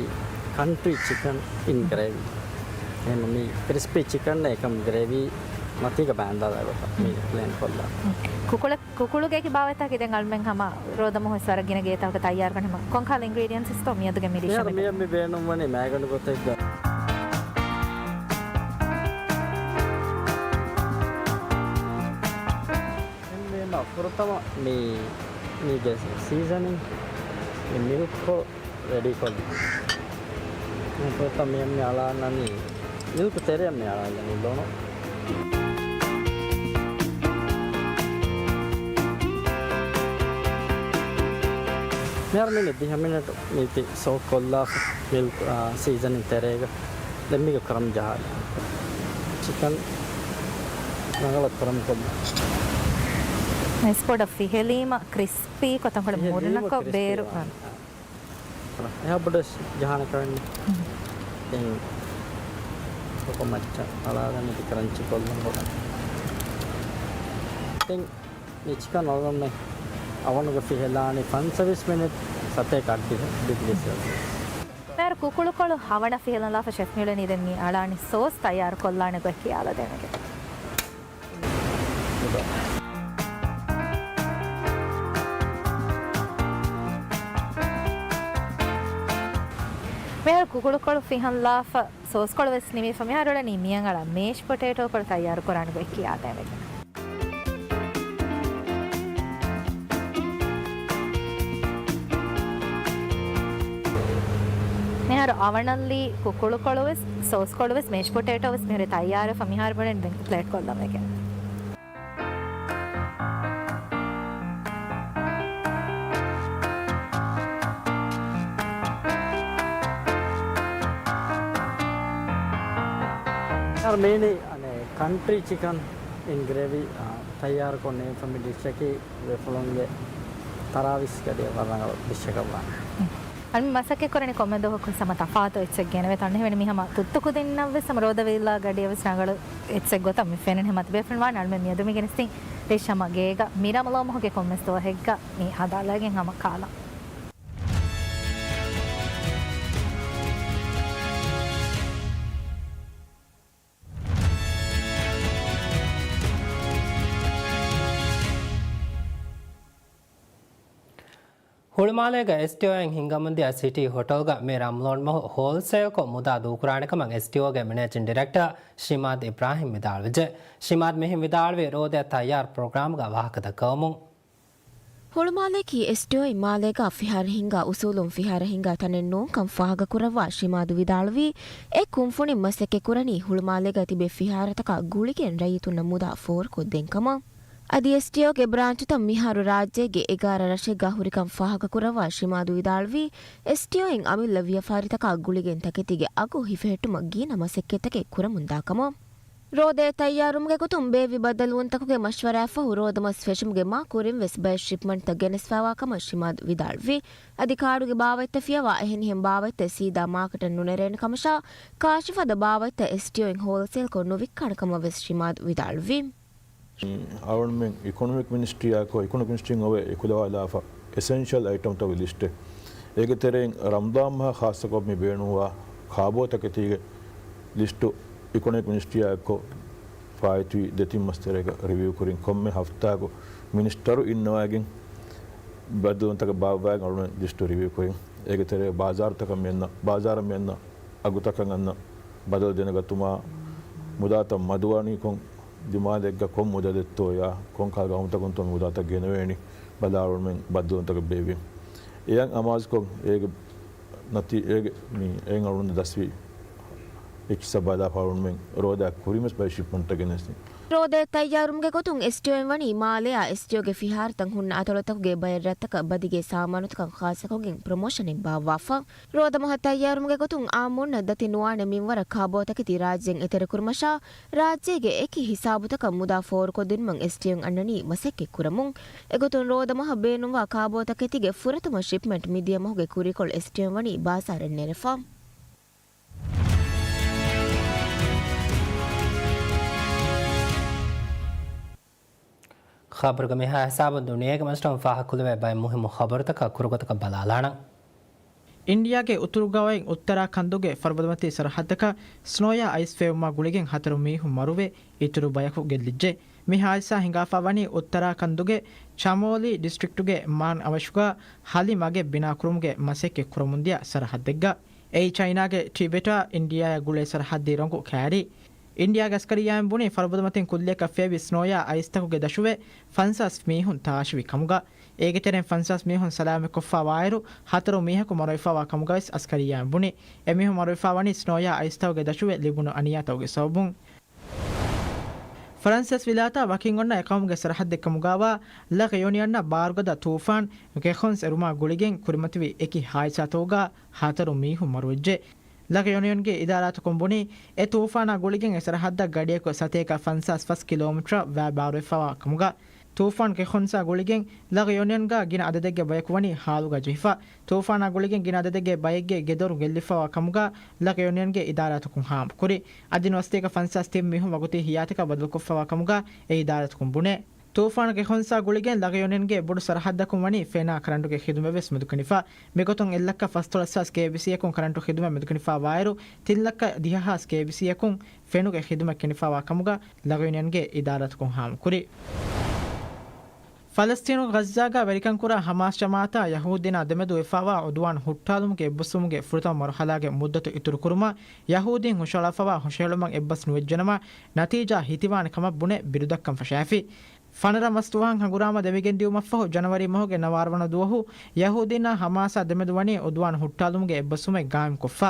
ކަންޓްރީ ޗިކަން އިން ގްރޭވީ. އެހެން މި ކްރިސްޕީ ޗިކަން އެކަމް ގްރޭވީ މަތީގަ ބައިންދާލާ ގޮތަށް މި ޕްލޭން ކޮށްލާ. ކުކުޅަ-، ކުކުޅުގެ ކިބާވަތަކީ ދެން އަޅުމެން ހަމަ ރޯދަމަހު ވެސް ވަރަށް ގިނަ ގޭތަކަކަށް ތައްޔާރުކޮށް ހަމަ ކޮންކަހަލަ އިންގްރީޑިއެންޓްސްތޯ މިއަދުގެ މި ޑިޝަށް މި މި ބޭނުންވަނީ މައިގަނޑު ގޮތެއްގަ. ފުރަތަމަ މި، މީގެ ސީޒަނިން މި މިލްކް ރެޑީކޮށްލި. ފުރަތަމަ މި އަޅާންނަނީ މިލްކް ތެރެއަށް މި އަޅާންނަނީ ލޮނު. މިހާރު މި ދިހަ މިނެޓް މީތި ސޯކް ކޮށްލާފަ މިލްކް، އާ، ސީޒަނިން ތެރޭގަ. ދެން މީގެ ކްރަމް ޖަހާލި. ޗިކަން ރަނގަޅަށް ކްރަމް ކޮށްލި. މެސް ބޮޑަށް ފިހެލީމަ ކްރިސްޕީ ކޮށް ތަންކޮޅެއް މުރުނަކޮށް ބޭރު. އެހާ ބޮޑަށް ޖަހާނެ ކަމެއް ނެތް. ދެން ކޮކޯ މައްޗަށް އަޅާލަން މި ކްރަންޗި ކޮށްލަން ބޮޑަށް. ދެން މި ޗިކަން އަޅުގަނޑުމެން އަވަނުގަ ފިހެލާނީ ފަންސަވީސް މިނެޓް ސަތޭކަ އަށްޑިހަ ޑިގްރީ ސެލްސިއަސް. މިހާރު ކުކުޅުކޮޅު ހަވަނަ ފިހެލަންލާފަ ޝެފް މިއުޅެނީ ދެން މި އަޅާނީ ސޯސް ތައްޔާރު ކޮށްލާނެ ގޮތް ކިޔާލަދޭނެގެ. މިހާރު ކުކުޅުކޮޅު ފިހަންލާފަ ސޯސްކޮޅު ވެސް ނިމިފަ މިހާރު އުޅެނީ މިޔަން އަޅާ މޭޝް ޕޮޓޭޓޯ ކޮޅު ތައްޔާރު ކުރާނެ ގޮތް ކިޔާދޭނެގެ. މިހާރު އަވަނަށްލީ ކުކުޅުކޮޅު ވެސް، ސޯސްކޮޅު ވެސް، މޭޝް ޕޮޓޭޓޯ ވެސް މިހުރި ތައްޔާރުވެފަ މިހާރު ބުނެން ދެން ޕްލޭޓް ކޮށްލަމެގެން. މިއިނީ ކަންޓްރީ ޗިކަން އިން ގްރޭވީ ތައްޔާރުކޮށް ނޭނގިފަ މި ޑިޝަކީ ވެފުޅުންގެ ތަރާވީސް ގަޑިއަށް ވަރަށް ރަނގަޅު ޑިޝަކަށް ވާނެ. އަން މަސައްކަތް ކުރަނީ ކޮންމެ ދުވަހަކުން ހަމަ ތަފާތު އެއްޗެއް ގެނެވޭތޯ. އަންނަ ހިމެނި މި ހަމަ ތުއްތު ކުދިންނަށް ވެސް ހަމަ ރޯދަ ވީއްލާ ގަޑިއަށް ވެސް ރަނގަޅު އެއްޗެއް ގޮތަށް މި ފެންނަނީ. ހަމަ ތިބޭފުޅުން ވާން އަޅުމެން މިއަދު މި ގެނެސްދިން ރިޝް ހަމަ ގޭގަ މި ރަމަޟާން މަހުގެ ކޮންމެސް ދުވަހެއްގަ މި ހަދާލައިގެން ހަމަ ކާލަން. ހުޅުމާލޭގަ އެސްޓީއޯއިން ހިންގަމުންދިޔަ ސިޓީ ހޮޓަލްގަ މި ރަމަޟާން މަހު ހޯލްސޭލްކޮށް މުދާ ދޫކުރާނެ ކަމަށް އެސްޓީއޯގެ މެނޭޖިން ޑިރެކްޓަރ ޝިމާދް އިބްރާހިމް ވިދާޅުވެއްޖެ. ޝިމާދް މިހެން ވިދާޅުވީ ރޯދައަށް ތައްޔާރު ޕްރޮގްރާމްގަ ވާހަކަ ދައްކަވަމުން. ހުޅުމާލޭއަކީ އެސްޓީއޯއިން މާލޭގަ ފިހާރަ ހިންގާ އުސޫލުން ފިހާރަ ހިންގާ ތަނެއް ނޫންކަން ފާހަގަކުރައްވާ ޝިމާދު ވިދާޅުވީ، އެ ކުންފުނިން މަސައްކަތްކުރަނީ ހުޅުމާލޭގަ ތިބޭ ފިހާރަތަކާ ގުޅިގެން ރައްޔިތުންނަށް މުދާ ފޯރުކޮށްދޭން ކަމަށް. އަދި އެސްޓީއޯގެ ބްރާންޗުތައް މިހާރު ރާއްޖޭގެ އެގާރަ ރަށެއްގަ ހުރިކަން ފާހަގަކުރައްވާ ޝިމާދު ވިދާޅުވީ، އެސްޓީއޯއިން އަމިއްލަ ވިޔަފާރިތަކާ ގުޅިގެން ތަކެތީގެ އަގު ހިފެހެއްޓުމަށް ގިނަ މަސައްކަތްތަކެއް ކުރަމުންދާ ކަމަށް. ރޯދައަށް ތައްޔާރުވުމުގެ ގޮތުން ބޭއްވި ބައްދަލުވުންތަކުގެ މަޝްވަރާއަށްފަހު ރޯދަމަސް ފެށުމުގެ މާ ކުރިން ވެސް ބައެއް ޝިޕްމަންޓްތައް ގެނެސްފައިވާ ކަމަށް ޝިމާދު ވިދާޅުވި. އަދި ކާޑުގެ ބާވަތްތައް ފިޔަވާ އެހެނިހެން ބާވަތްތައް ސީދާ މާކެޓަށް ނުނެރޭނެ ކަމަށާ، ކާށިފަދަ ބާވަތްތައް އެސްޓީއޯއިން ހޯލްސޭލްކޮށް ނުވިއްކާނެ ކަމަށް ވެސް ޝިމާދު ވިދާޅުވި. އަޅުގަނޑުމެން އިކޮނޮމިކް މިނިސްޓްރީއާއެކު، އިކޮނޮމިކް މިނިސްޓްރީން އޮވެ އެކުލަވާލާފަ އެސެންޝަލް އައިޓަމްތަކުގެ ލިސްޓެއް. އޭގެ ތެރެއިން ރަމަޟާން މަހަށް ޚާއްޞަކޮށް މި ބޭނުންވާ ކާބޯ ތަކެތީގެ ލިސްޓު އިކޮނޮމިކް މިނިސްޓްރީއާއެކު ފާއިތުވި ދެތިން މަސް ތެރޭގަ ރިވިއު ކުރިން ކޮންމެ ހަފްތާއަކު މިނިސްޓަރު އިންނަވައިގެން ބައްދަލުވުންތަކަށް ބާއްވައިގެން އަޅުގަނޑު ލިސްޓު ރިވިއު ކުރިން. އޭގެ ތެރޭ ބާޒާރުތަކަށް މިއަންނަ، ބާޒާރަށް މިއަންނަ އަގުތަކަށް އަންނަ ބަދަލު ދެނެގަތުމާ، މުދާތައް މަދުވާނީ ކޮން ދިމާލެއްގަ ކޮން މުދަލެއްތޯޔާ، ކޮން ކަހަލަ ގައުމުތަކުންތޯ މި މުދާތައް ގެނެވޭނީ ބަލާ އަޅުމެން ބައްދަލުވުންތަކަށް ބޭއްވިން. އެޔަށް އަމާޒުކޮށް އޭގެ ނަތީ، އޭގެ މި އެއިން އަޅުމެން ދަސްވީ އެއްޗިއްސަށް ބަލާފަ އަޅުމެން ރޯދައަށް ކުރިންވެސް ބައެއް ޝިޕްމަންޓްތައް ގެނެސްދިން. ރޯދައަށް ތައްޔާރުވުމުގެ ގޮތުން އެސްޓީއޯއިން ވަނީ މާލެއާ އެސްޓީއޯގެ ފިހާރަތައް ހުންނަ އަތޮޅުތަކުގެ ބައެއް ރަށްތަކަށް ބަދިގެ ސާމާނުތަކަށް ޚާއްޞަކޮށްގެން ޕްރޮމޯޝަނެއް ބާއްވާފަ. ރޯދަމަހަށް ތައްޔާރުވުމުގެ ގޮތުން އާއްމުންނަށް ދަތި ނުވާނެ މިންވަރަށް ކާބޯ ތަކެތި ރާއްޖޭން އެތެރެކުރުމަށާ، ރާއްޖޭގެ އެކި ހިސާބުތަކަށް މުދާ ފޯރުކޮށްދިނުމަށް އެސްޓީއޯއިން އަންނަނީ މަސައްކަތް ކުރަމުން. އެގޮތުން ރޯދަމަހަށް ބޭނުންވާ ކާބޯ ތަކެތީގެ ފުރަތަމަ ޝިޕްމަންޓް މިދިޔަ މަހުގެ ކުރީކޮޅު އެސްޓީއޯއިން ވަނީ ބާޒާރަށް ނެރެފަ. ޚަބަރުގެ މިހާ ހިސާބުން ދުނިޔޭގެ މަސްތުން ފާހަގަކުރެވޭ ބައެއް މުހިއްމު ޚަބަރުތަކަށް ކުރުގޮތަކަށް ބަލާލާނަން. އިންޑިޔާގެ އުތުރުގަވައިން އުއްތަރާކަންދުގެ ފަރުބަދަމަތީ ސަރަހައްދަކަށް ސްނޯޔާ އައިސް ފެއުމާ ގުޅިގެން ހަތަރު މީހުން މަރުވެ، އިތުރު ބަޔަކު ގެއްލިއްޖެ. މި ހާދިސާ ހިނގާފާ ވަނީ އުއްތަރާކަންދުގެ ޗަމޯލީ ޑިސްޓްރިކްޓުގެ މާން އަވަށުގަ ހަލި މަގެއް ބިނާކުރުމުގެ މަސައްކަތް ކުރަމުންދިޔަ ސަރަހައްދެއްގަ. އެއީ ޗައިނާގެ ޓިބެޓާ އިންޑިޔާއާ ގުޅޭ ސަރަހައްދީ ރޮނގު ކައިރި. އިންޑިޔާގެ އަސްކަރިއްޔާއިން ބުނީ، ފަރުބަދަމަތިން ކުއްލިއަކަށް ފޭބި ސްނޯޔާ އައިސްތަކުގެ ދަށުވެ، ފަންސާސް މީހުން ތާށިވި ކަމުގަ. އޭގެ ތެރެއިން ފަންސާސް މީހުން ސަލާމަތްކޮށްފާ ވާއިރު، ހަތަރު މީހަކު މަރުވެފާވާ ކަމުގަވެސް އަސްކަރިއްޔާއިން ބުނި. އެމީހުން މަރުވެފާވަނީ ސްނޯޔާ އައިސްތަކުގެ ދަށުވެ ލިބުނު އަނިޔާތަކުގެ ސަބަބުން. ފަރަންސަސް ވިލާތާ ވަކިން އޮންނަ އެ ޤައުމުގެ ސަރަހައްދެއްކަމުގާވާ ލަ ރެޔުނިއަންނަށް ބާރުގަދަ ތޫފާން ކެޚޮންސް އެރުމާ ގުޅިގެން ކުރިމަތިވި އެކި ހާދިސާތަކުގާ ހަތަރު މީހުން މަރުވެއްޖެ. ލަ ރެޔުނިއަންގެ އިދާރާތަކުން ބުނީ، އެ ތޫފާނާ ގުޅިގެން އެ ސަރަހައްދަށް ގަޑިއަކު ސަތޭކަ ފަންސާސް ފަސް ކިލޯމީޓަރ ވައި ބާރުވެފަވާ ކަމުގަ. ތޫފާން ކެޚޮންސާ ގުޅިގެން ލަ ރެޔުނިއަންގާ ގިނަ އަދަދެއްގެ ބަޔަކު ވަނީ ހާލުގަ ޖެހިފަ. ތޫފާނާ ގުޅިގެން ގިނަ އަދަދެއްގެ ބައެއްގެ ގެދޮރު ގެއްލިފަވާ ކަމުގަ ލަ ރެޔުނިއަންގެ އިދާރާތަކުން ހާމަކުރި. އަދި ނުވަސަތޭކަ ފަންސާސް ތިން މީހުން ވަގުތީ ހިޔާތަކަށް ބަދަލުކޮށްފަވާ ކަމުގަ އެ އިދާރާތަކުން ބުނޭ. ތޫފާނުގެ ޚޮންސާ ގުޅިގެން ލަ ރެޔުނިއަންގެ ބޮޑު ސަރަހައްދަކުން ވަނީ ފެނާ ކަރަންޓުގެ ޚިދުމަތް ވެސް މެދުކުނިފަ. މިގޮތުން އެއްލައްކަ ފަސްދޮޅަސް ހާސް ކޭވީސީއަކުން ކަރަންޓު ޚިދުމަތް މެދުކުނިފާ ވާއިރު، ތިން ލައްކަ ދިހަ ހާސް ކޭވީސީއަކުން ފެނުގެ ޚިދުމަތް ކުނިފާވާ ކަމުގަ ލަ ރެޔުނިއަންގެ އިދާރާތަކުން ހާމަކުރި. ފަލަސްތީނު ޣައްޒާގަ ވެރިކަންކުރާ ހަމާސް ޖަމާއަތާ ޔަހޫދީންނާ ދެމެދު ވެފާވާ އުދުވާން ހުއްޓާލުމުގެ އެއްބަސްވުމުގެ ފުރަތަމަ މަރުހަލާގެ މުއްދަތު އިތުރުކުރުމަށް ޔަހޫދީން ހުށަހަޅާފަވާ ހުށަހެޅުމަށް އެއްބަސް ނުވެއްޖެނަމަ، ނަތީޖާ ހިތިވާނެ ކަމަށް ބުނެ ބިރުދައްކަން ފަށާފި. ފަނަރަ މަސް ދުވަހަށް ހަނގުރާމަ ދެމިގެންދިއުމަށްފަހު، ޖަނަވަރީ މަހުގެ ނަވާރަ ވަނަ ދުވަހު ޔަހޫދީންނާ ހަމާސާ ދެމެދު ވަނީ އުދުވާން ހުއްޓާލުމުގެ އެއްބަސްވުމެއް ގާއިމްކޮށްފަ.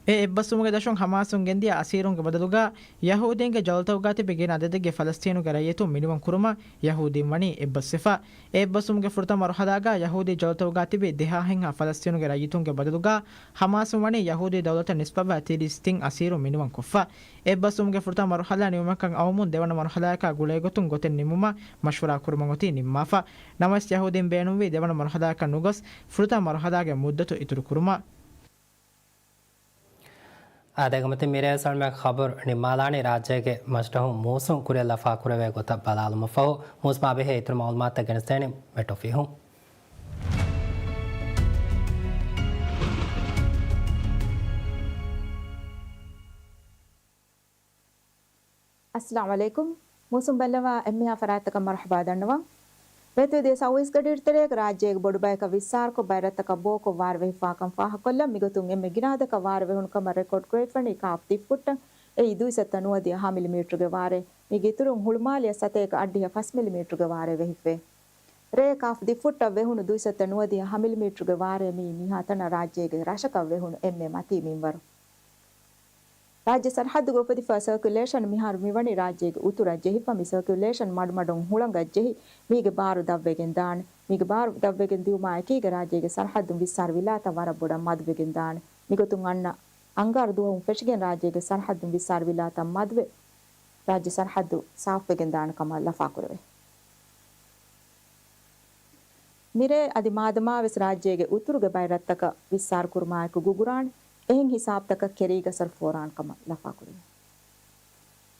އެ އެއްބަސްވުމުގެ ދަށުން ހަމާސުން ގެންދިޔަ އަސީރުންގެ ބަދަލުގަ ޔަހޫދީންގެ ޖަލުތަކުގާ ތިބި ގިނަ އަދަދެއްގެ ފަލަސްތީނުގެ ރައްޔިތުން މިނިވަން ކުރުމަށް ޔަހޫދީން ވަނީ އެއްބަސްވެފަ. އެ އެއްބަސްވުމުގެ ފުރަތަމަ މަރުހަލާގަ ޔަހޫދީ ޖަލުތަކުގާ ތިބި ދެހާހެއްހާ ފަލަސްތީނުގެ ރައްޔިތުންގެ ބަދަލުގަ ހަމާސުން ވަނީ ޔަހޫދީ ދައުލަތަށް ނިސްބަތްވާ ތިރީސް ތިން އަސީރުން މިނިވަން ކޮށްފަ. އެއްބަސްވުމުގެ ފުރަތަމަ މަރުހަލާ ނިމުމަކަށް އައުމުން ދެވަނަ މަރުހަލާއަކާ ގުޅޭގޮތުން ގޮތެއް ނިންމުމަށް މަޝްވަރާ ކުރުމަށް އޮތީ ނިންމާފަ. ނަމަވެސް ޔަހޫދީން ބޭނުންވީ ދެވަނަ މަރުހަލާއަކަށް ނުގޮސް ފުރަތަމަ މަރުހަލާގެ މުއްދަތު އިތުރު ކުރުމަށް. އާދެ، އެގޮތުން މިރޭ ސަޅުމެ ޚަބަރު ނިންމާލާނީ. ރާއްޖޭގެ މަޖިލީހުން މޫސުން ކުރިއަށް ލަފާކުރެވޭ ގޮތަށް ބަލާލުމަށްފަހު، މޫސުމާ ބެހޭ އިތުރު މައުލޫމާތުތައް ގެނެސްދޭނީ މެޓްރޯ ފިހުން. އައްސަލާމު ޢަލައިކުމް. މޫސުން ބައްލަވާ އެންމެހާ ފަރާތްތަކަށް މަރުޙަބާ ދަންނަވަން. މޭތުވެދިޔަ ސައުވީސް ގަޑިއިރުތެރޭގަ ރާއްޖޭގެ ބޮޑުބަޔަކަށް ވިއްސާރަކޮށް ބައިރަށްތަކަށް ބޯކޮށް ވާރޭ ވެހިފާކަން ފާހަގަކޮށްލަން. މިގޮތުން އެންމެ ގިނަ އަދަދަކަށް ވާރޭ ވެހުނު ކަމަށް ރެކޯޑް ކުރެވިފަނީ ކާފް ދިއްފުއްޓަށް އެއީ ދުއިސައްތަ ނުވަދިހަ ހަ މިލިމީޓަރުގެ ވާރޭ. މީގެ އިތުރުން ހުޅުމާލިއަށް ސަތޭކަ އަށްޑިހަ ފަސް މިލިމީޓަރުގެ ވާރޭ ވެހިއްވޭ. ރޭ ކާފް ދިއްފުއްޓަށް ވެހުނު ދުއިސައްތަ ނުވަދިހަ ހަ މިލިމީޓަރުގެ ވާރޭ މީ މިހާތަނަށް ރާއްޖޭގެ ރަށަކަށް ވެހުނު އެންމެ މަތީ މިންވަރު. ރާއްޖެ ސަރަހައްދުގަ އުފެދިފަ ސަރކިއުލޭޝަން މިހާރު މިވަނީ ރާއްޖޭގެ އުތުރަށް ޖެހިފަ. މި ސަރކިއުލޭޝަން މަޑުމަޑުން ހުޅަނގަށް ޖެހި، މީގެ ބާރު ދަށްވެގެން ދާނެ. މީގެ ބާރު ދަށްވެގެން ދިއުމާ އެކީގަ ރާއްޖޭގެ ސަރަހައްދުން ވިއްސާރަ ވިލާތަށް ވަރަށް ބޮޑަށް މަދުވެގެން ދާނެ. މިގޮތުން އަންނަ އަންގާރަ ދުވަހުން ފެށިގެން ރާއްޖޭގެ ސަރަހައްދުން ވިއްސާރަ ވިލާތަށް މަދުވެ، ރާއްޖެ ސަރަހައްދު ސާފުވެގެން ދާނެ ކަމަށް ލަފާކުރެވޭ. މިރޭ އަދި މާދަމާވެސް ރާއްޖޭގެ އުތުރުގެ ބައިރަށްތަކަށް ވިއްސާރަ ކުރުމާއެކު ގުގުރާނެ އެހެން ހިސާބުތަކަށް ކެރީގަސްރު ފޯރާން ކަމަށް ލަފާކުރެވޭ.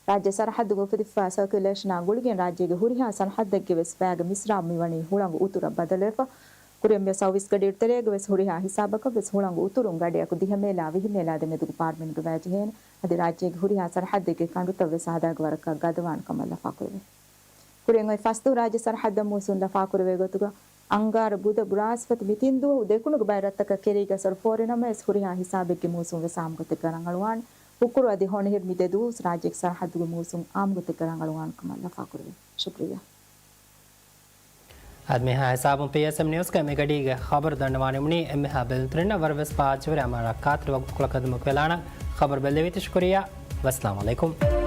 ރާއްޖެ ސަރަހައްދުގަ އުފެދިފަ ސަރކިއުލޭޝަނާ ގުޅިގެން ރާއްޖޭގެ ހުރިހާ ސަރަހައްދެއްގެ ވެސް ބައިގެ މިސްރާބު މިވަނީ ހުޅަނގު އުތުރަށް ބަދަލުވެފަ. ކުރިއަށް މިއޮތް ސައުވީސް ގަޑިއިރު ތެރޭގަ ވެސް ހުރިހާ ހިސާބަކަށް ވެސް ހުޅަނގު އުތުރުން ގަޑިއަކު ދިހަ މޭލާ ވިހި މޭލާ ދެމެދުގެ ޕާރުމެންގަ ވައިޖެހޭނެ. އަދި ރާއްޖޭގެ ހުރިހާ ސަރަހައްދެއްގެ ކަނޑުތައް ވެސް ހަދާގެ ވަރަކަށް ގަދަވާނެ ކަމަށް ލަފާކުރެވޭ. ކުރިއަށް އޮތް ފަސްދުވަހު ރާއްޖެ ސަރަހައްދަށް މޫސުން ލަފާކުރެވޭ ގޮތުގަ އަންގާރަ، ބުދަ، ބުރާސްފަތި މި ތިން ދުވަހު ދެކުނުގެ ބައިރަށްތަކަށް ކެރީގަސްރު ފޯރި ނަމަވެސް ހުރިހާ ހިސާބެއްގެ މޫސުން ވެސް އާއްމުގޮތެއްގަ ރަނގަޅުވާނެ. ހުކުރު އަދި ހޮނިހިރު މި ދެ ދުވަހު ރާއްޖޭގެ ސަރަހައްދުގެ މޫސުން އާއްމުގޮތެއްގަ ރަނގަޅުވާނެ ކަމަށް ލަފާކުރެވޭ. ޝުކުރިއްޔާ. އަދި މިހާ ހިސާބުން ޕީއެސްއެމް ނިއުސްގެ މިގަޑީގެ ޚަބަރު ދަންނަވާނެމުނީ. އެންމެހާ ބެލުންތެރިންނަށް ވަރަށް ވެސް ބާއްޖަވެރި އަމާރާ ކާތިރު ވަގުތުކޮޅަށް ޚިދުމަތް ވެލާނަން. ޚަބަރު ބެއްލެވީތީ ޝުކުރިއްޔާ. ވައްސަލާމު ޢަލައިކުމް.